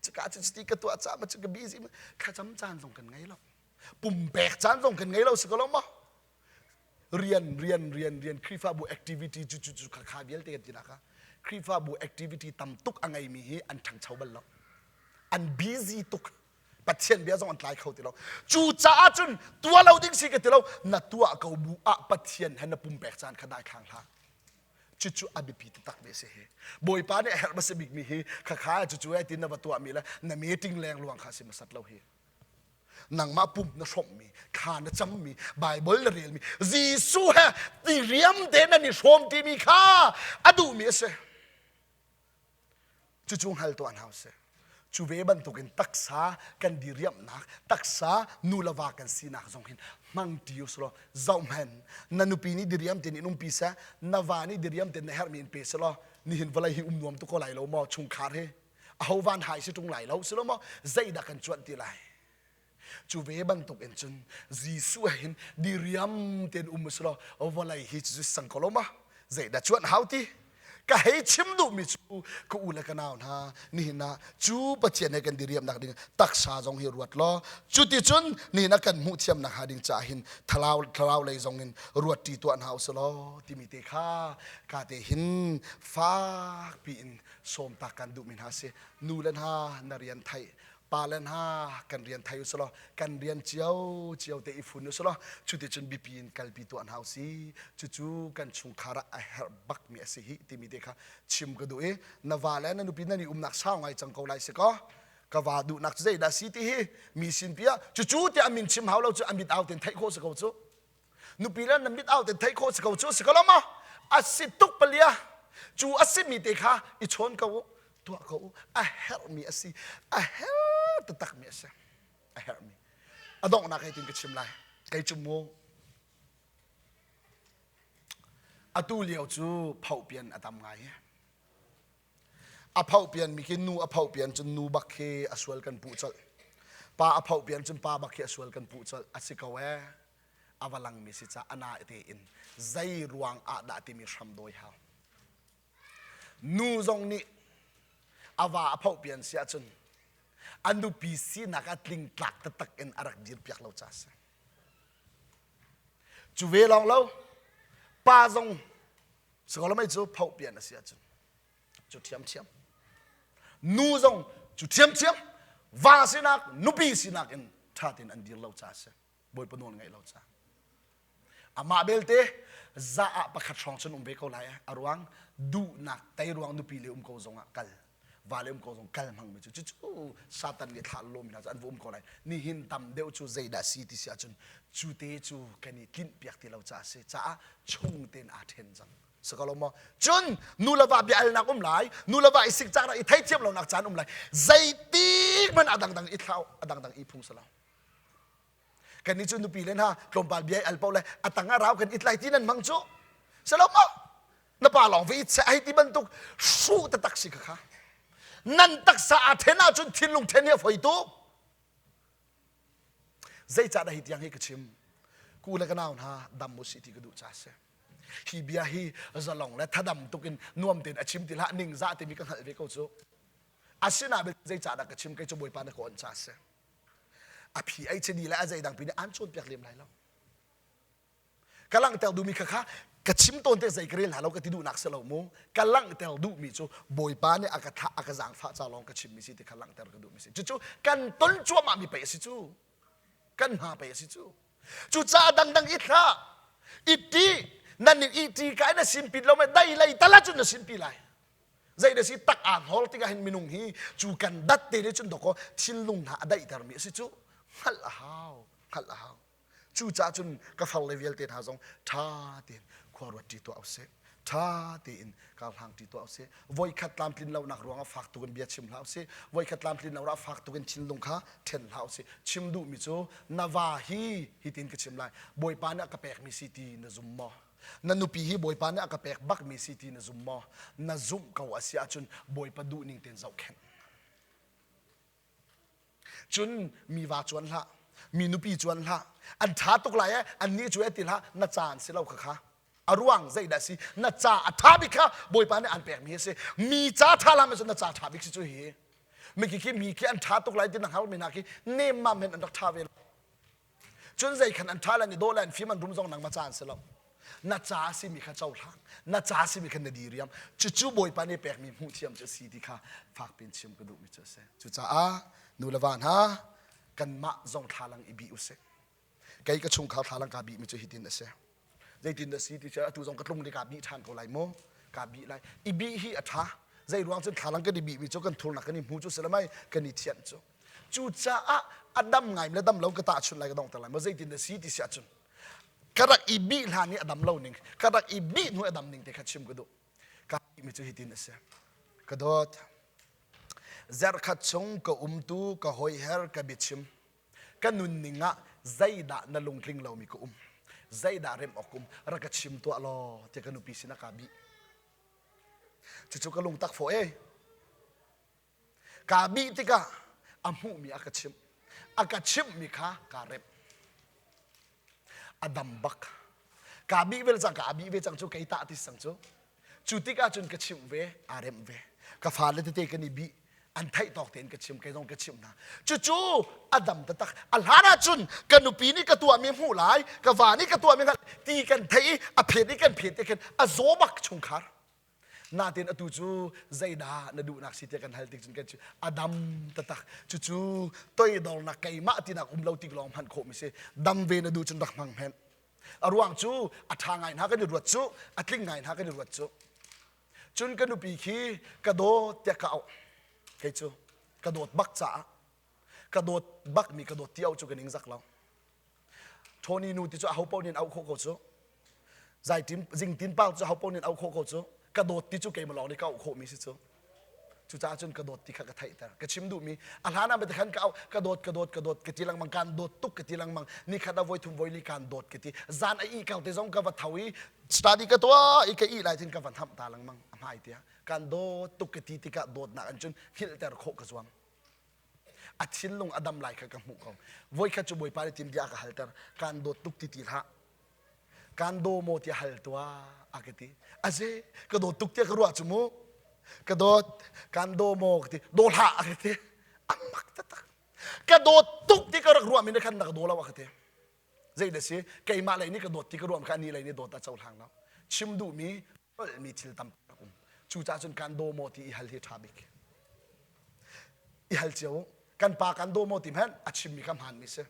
Cuka cu cuti ka tuah caah ma cu ka busy thlacam caan zong kan ngei lo. Pumpek caan zong kan ngei lo si ko lo maw? Rian rian rian rian Khrihfabu activity cu cu cu kha kha vialte kan ti nak ah Khrihfabu activity tam tuk a ngeimi hi an ṭhangcho bal lo. An busy tuk. Pathian bia zong an tlai kho ti lo. Cu caah cun tuah lo ding si ka ti lo. Na tuah ko bu ah Pathian he na pumpek caan kha dai thlang hlah. Cucu a biapi taktak mi a si hi. Bawipa nih a herh hmasa bikmi hi khakha cucu ai tin na va tuahmi le na meeting lengluang kha si hmasat lo hi. Nangmah pum na hrawmhmi, thla na cammi, Bible na relmi, Jesuh he tiriam te nan i hrawm timi kha a duhmi a si. Cucu hngal tuah hna usih. Cu ve bantukin taksa kan diriamhnak, taksa nu le va kan sinak zong hin hmang ṭi usih law zohhmanh na nupi nih diriam tein in umpi seh, na va nih diriam tein na herhmi in pe seh law nihin vawlei hi um nuam tuk ko lai lo maw chungkhar hi aho van hai si ṭung lai lo si lo maw zeidah kan cuanh ti lai Cu ve bantuk in cun Jesuh he hin diriam tein um usih law vawlei hi cu sang ko lo ma zeidah cuanh hau ti ka hei chim duhmi cu ka u le ka nau hna nihin ah cu Pathian he kan diriamnak ding taksa zong hi ruat law cuticun nihin ah kan hmuh thiamnak hnga ding caah hin thlarau thlarau lei zong in ruat ṭi tuah hna usih law timi te kha ka te hin fak piin sawm tak kan duhmi hna si nu le hna na rian theih pale hna kan rian thei usih law kan rian cio cio te i fun usih law cuticun biapi in kalpi tuah hna usih cucu kan chungkhar ah a herh bakmi a si hi timi te kha chim ka duh i na va le na nupi nan i umnak sau ngai cang ko lai si kaw ka va duhnak cu zeidah si ti hi mi sin pi ah cucu tiah a min chim hau lo cu a mit au ten theih khawh si ko cu nupi le na mit au te theih khawh si ko cu si ko lo maw a si tuk palia cu a simi te kha i chawn ko u tuah ko u a herhmi a si a her taktakmi a si a herhmi a donghnak hei tin ka chim lai kei cu mu atu lio cu phohpian a tam ngai A phohpian mi khi nu a phohpian cun nu bak khi a sual kan puh colh. Pa a phohpian cun pa bak khi a sual kan puh colh. A si ko ee. A va langmi si ca ana tein zei ruang ah dah timi hram dawi hau. Nu zong nih a va a phohpian si ahcun a nupi sinak ah tlingtlak taktak in a rak dirpiak lo ca a si. Cu ve lawng lo, pa zong Sakalamei cu phohpian a si ahcun cu ṭhiamṭhiam. Nu zong cu ṭhiamṭhiam. Va sinak, nupi sinak in ṭha tein an dir lo ca a si. Bawipa nawl ngaih lo ca. Amah belte za ah pakhat hrawng cun um ve ko lai. A ruang duhnak tei ruang nupi le um ko zongah kal va le um ko zong kal hmangmi cu cucu Satan nih thlah lomi hna cu an va um ko lai. Nihin tam deuh cu zeidah si ti si ahcun cu te cu kan i tlinh piak ti lo caah a si caah chung tein aa ṭhen cang. Si ko lo maw? Cun nu le va bia alnak um lai, nu le va i sikcak i theithiam lonak caan um lai. Zeitik hmanh a dangdang i thlau, a dangdang i phung si lo. Kan nih cu nupi le hna tlawmpal bia i al paoh le a tang ah rau kan it lai ti nan hmang cu. Si lo maw? Na pa lawng va it seh ai ti bantuk hruh taktak si kha kha. Nan taksa aa then ahcun thinlung then hi a foi tuk. Zeicahdah hi tiang hi ka chim? Ku le ka nau hna dam u si ti ka duh ca si. Hi bia hi zalong le thadam tuk in nuam tein a chim ti hlah ningzah timi ka hngalh ve ko cu. Asinain zeicahdah ka chim kei cu Bawipa na ka onh ca si. A phi ei chini le a zeidang pi nih an cawnpiak lem lai lo. Ka langhter duhmi kha kha ka chim tawn te zei ka rel hna lo ka ti duhnak si lo mu. Ka langhter duhmi cu Bawipa nih a ka thlah a ka zaangfah ca lawng ka chimmi si ti kha langhter ka duhmi si. Cucu kan ton cuahmah mi pei a si cu. Kan hna pei a si cu. Cucaah dangdang i thlah i ti nan nih i ti ka na sinpi lo me dai lei tal ahcun na sinpi lai. Zei na si tak aa hnawl tikah hin minung hi cu kan dat te nih cun dawkaw thinlung hna a daihtermi a si cu. Hngalh a hau, hngalh a hau. Cucaah cun ka farle vialte hna zong ṭha tein khua ruat ṭi tuah usih. Ṭha tein kar hlang ṭi tuah usih. Voikhat tlamtlin lonak ruangah fak tuk in bia chim hlah usih. Voikhat tlamtlin lo ah fak tuk in thinlung kha ṭhen hlah usih. Chim duhmi cu na va hi hitin ka chim lai. Bawipa nih a ka pekmi si ti na zum maw? Na nupi hi Bawipa nih a ka pek bakmi si ti na zum maw? Na zumh ko a si ahcun Bawipa duhning tein zohkhenh. Cun mi va cuan hlah, mi nupi cuan hlah, an ṭha tuk lai ee, annih cu ee ti hlah, na ca an si lo kha kha. A ruang zeidah si? Na ca a ṭha bik kha Bawipa nih an pekmi a si. Mi ca ṭha lam ahcun na ca ṭha bik si cu hi. Miki khi mi khi an ṭha tuk lai ti na hngalmi hna khi nemmam hen an rak ṭha ve lo. Cun zei khan an ṭha le an i dawh le an fim an rum zong nangmah ca an si lo. Na ca simi kha cohlang. Na ca simi kha na diriam. Cucu Bawipa nih pekmi hmuhthiam cu a si ti kha fakpi in chim ka duhmi cu a si. Cucaah nu le va hna kanmah zong thlalang i bih usih. Kei ka chungkhar thlalang kaa bihmi cu hitin a si. Zeitin dah si ti cu atu zong ka tlung kaa bih ṭhan ko lai mu. Kaa bih lai. I bih hi a ṭha. Zei ruang cun thlalang kan i bihmi cu kan thurnak kan i hmu cu si le mai kan i thianh cu. Cucaah a dam ngai le dam lo ka tahchunh lai ka donghter lai maw zeitin dah si ti si ahcun ka rak i bih hlan i a dam lo ning ka rak i bih hnu a dam ning te kha chim ka duh. Ka bihmi cu hitin a si. Ka dawt. Zarhkhat chung ka umtu ka hoiher ka biachim ka nunning ah zeidah na lungtling lomi ka um zeidah remh awk um rak ka chim tuah law tiah ka nupi sinah kaa bih cucu ka lungtak fawh e kaa bih tikah a hmuhmi a ka chimh a ka chimhmi kha kaa remh a dam bak kaa bih vel cang kaa bih ve cang cu kei tah ti sang cu Cu tikah cun ka chimh ve, aa remh ve. Ka fale tete kan i bih, an theih tawk tein ka chim, kei zong ka chimh hna. Cucu a dam taktak. A hlan ahcun ka nupi nih ka tuahmi hmuh lai, ka va nih ka tuahmi hngalh ti kan theih i a phet i kan phet te khin a zaw bak chungkhar. Natin atu cu zeidah na duhnak si tiah kan hal tik cun kan a dam taktak. Cucu toidornak keimah tinak um lo tik lawng hman khawhmi si. Dam ve na duh cun rak hmang hen. A ruang cu a ṭha ngai hna kan i ruat cu, a tling ngai hna kan i ruat cu. Cun ka nupi khi ka dawt tiah ka auh. Kei cu ka dawt bak caah ka dawt bakmi ka dawt ti auh cu ka ningzak lo. Tony nu ti cu aho paoh nih an auh khawh ko cu. Zaitin zingtin pa cu aho paoh nih an auh khawh ko cu. Ka dawt ti cu keimah lawng nih ka auh khawhmi si cu. Cucaah cun ka dawt ti kha ka theihter. Ka chim duhmi a hlan ah khan ka auh ka dawt ka dawt ka dawt ka ti lengmang kaan dawt tuk ka ti lengmang nikhat ah voi thum voi li kaan dawt ka ti zan a ih kal te zong ka va tho i study ka tuah i ka ih lai tin ka van hamh ta lengmang a hmai tiah kaan dawt tuk ka ti tikah dawtnak an cun hngilhter khawh ka zuam a thinlung a dam lai kha ka hmuh ko voikhat cu bawipa nih tin bia ka halter kaan dawt tuk ti ti hlah Kan daw maw tiah hal tuah a ka ti. Aze ka dawt tuk tiah ka ruah cu mu. Ka dawt kan daw maw ka ti. Daw hlah a ka ti. A mak taktak. Ka dawt tuk ti ka rak ruah mi na khan na ka daw lo a ka ti. Zei da si keimah lei nih ka dawt ti ka ruah kha ani lei nih dawt a cohlang lo. Chim duhmi mi thil tam rak um. Cucaah cun kan daw maw ti i hal hi ṭha bik. I hal cio kan pa kan daw maw ti hmanh a chimmi kha hmaanmi si.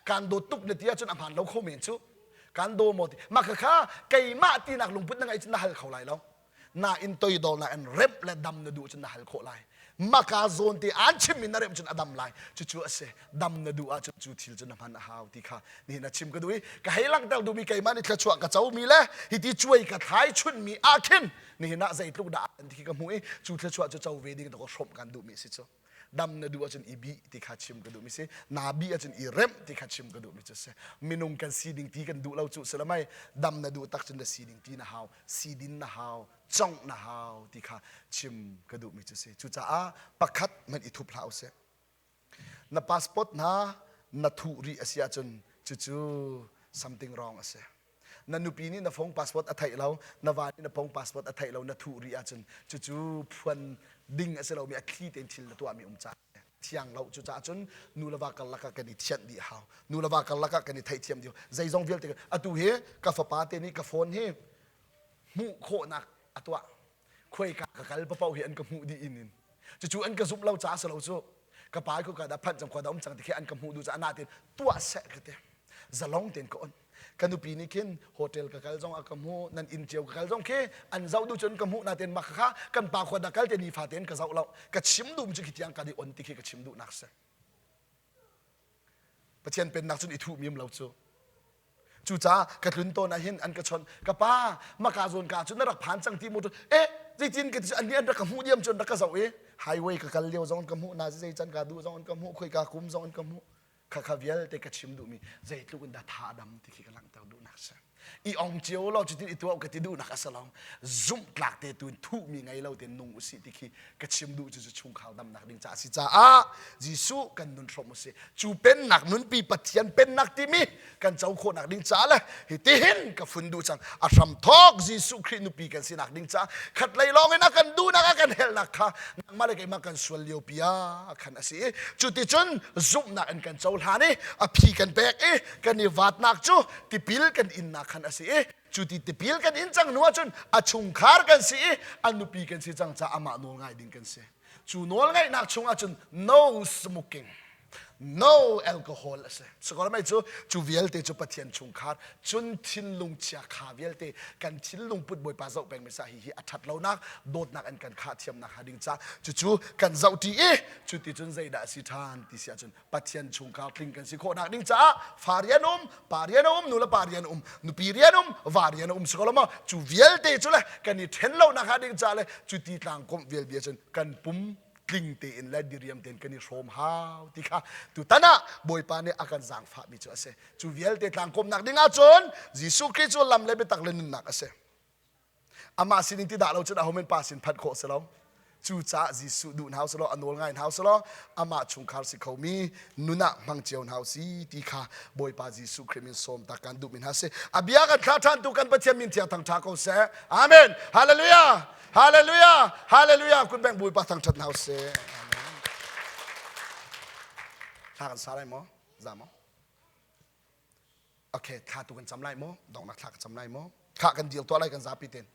Kan dawt tuk na ti ahcun a hmaan lo kho men cu. Kan daw maw ti mah kha keimah tinak lungput na ngeih cun na hal kho lai lo. Nain toidornak in remh le dam na duh cun na hal khawh lai. Maka zawn te an chimmi na remh cun a dam lai. Cucu a si. Dam na duh ahcun cu thil cu na hman a hau ti kha nihin a chim ka duh i ka hei langhter duhmi keimah nih thluachuah ka comi le hiti cuai ka thlai chunmi ah khin nihin ah zeitluk dah an ti khi ka hmuh i cu thluachuah cu co ve ding ka hrawmh kan duhmi a si cu. Dam na duh ahcun i bih ti kha chim ka duhmi si. Naa bih ahcun i remh ti kha chim ka duhmi cu si. Minung kan si ding ti kan duh lo cu si lo mei dam na duh tak cun na si ding ti na hau sidin na hau congh na hau ti kha chim ka duhmi cu si cucaah pakhat hmanh i thup hlah usih na passport hna na thuh rih a si ahcun cucu something wrong a si na nupi nih na phone passport a theih lo na va nih na phone passport a theih lo na thuh rih ahcun cucu phuan ding a si lomi a thli tein thil na tuahmi um caah thiang lo cucaah cun nu le va karlak ah kan i thianh dih hau nu le va karlak ah kan i theihthiam dih zeizong vialte atu hi ka fapa te nih ka phone hi hmuh khawhnak a tuah khuaika ka kal papoh hi an ka hmuh dih in in cucu an ka zumh lo caah si lo cu ka pa ko ka dah phanh cang khua dah um cang ti khi an ka hmuh duh caah natin tuah seh ka ti zalong tein ka on ka nupi nih khin hotel ka kal zong a ka hmuh nan inn cio ka kal zong khi an zoh duh cun ka hmuh natin mah kha kan pa khua dah kal te nifa tein ka zoh lo ka chim duh cu khi tiang ka di on ti khi ka chim duhnak si Pathian pennak cun i thuh mi um lo cu cucaah ka tlun tawn ah hin an ka chawnh ka pa maka zawn ka cu na rak phan cang ti mu eh zeitin ka ti an nih an rak ka hmuh diam cun rak ka zoh i highway ka kal lio zong an ka hmuh na zei can ka duh zong an ka hmuh khoi ka kum zong an ka hmuh Khakha vialte ka chim duhmi zeitluk in dah tha a dam ti khi ka langhter duhnak a si. I ong cio law cutin i tuah ka ti duhnak a si lo. Zumhtlak te tu in thuhmi ngei lo tein nung usih ti khi ka chim duh cu cu chungkhar damnak ding caah a si caah Jesuh kan nun hrawm usih. Cu pennak nunpi Pathian pennak timi kan co khawhnak ding caah le hitihin ka fun duh cang. A hramthawk Jesuh Khrih nupi kan sinak ding caah khatlei lawng in a kan duhnak a kan helnak kha nangmah le keimah kan sual lio pi ah khan a si i cuticun zumhnak in kan cohlan i a phi kan pek i kan i vatnak cu tipil kan innak khan a si i. Cu ti tipil kan in cang hnu ahcun a chungkhar kan si i a nupi kan si cang caah amah nawl ngai ding kan si. Cu nawl ngaihnak chung ahcun no smoking, no alcohol a si. Sakawr mei cu cu vialte cu Pathian chungkhar cun thinlung chiakha vialte kan thinlung put Bawipa zoh peng mi sa hi hi a ṭhat lonak dawtnak an kan khah thiamnak hnga ding ca cucu kan zoh ṭi i cuti cun zeidah a si ṭhan ti si ahcun Pathian chungkhar tling kan si khawhnak ding caah fa rian um, pa rian um, nu le pa rian um, nupi rian um, va rian um si ko lo maw? Cu vialte cu le kan i ṭhen lonak hnga ding caah le cu ti tlang komh vial bia cun kan pum tling tein le diriam tein kan i hrawm hau ti kha tutan ah Bawipa nih a kan zaangfahmi cu a si. Cu vialte tlangkawmnak ding ahcun Jesuh Khrih cu lam le biatak le nunnak a si. Amah sinin ti dah lo cun ahohmanh pa sin phanh khawh si lo. Cucaah Jesuh duh hna usih law a nawl ngai hna usih law amah chungkhar si khomi nun ah hmang cio hna usih ti kha Bawipa Jesuh Khrih min sawm ta kan duhmi hna si. A bia kan thlah ṭhan tu kan Pathian min thiang thangṭha ko seh. Amen. Hallelujah. Hallelujah. Hallelujah. Kun beng Bawipa thangṭhat hna usih. Amen. Thla kan sa lai maw? Za maw? Okay, thla tu kan cam lai maw? Donghnak thla ka cam lai maw? Kha kan deal tuah lai kan zapi ten.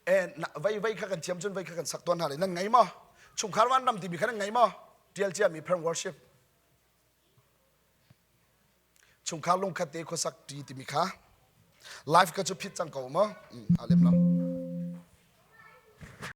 Eh, vei vei kha kan thiam cun vei kha kan sak tuan hna lai. Nan ngei maw? Chungkhar van ram timi kha nan ngei maw? Tial cia mi parent worship. Chungkhar lungkhat te khuasak ti timi kha. Life ka cu phit cang ko maw? Mm, a lem lo.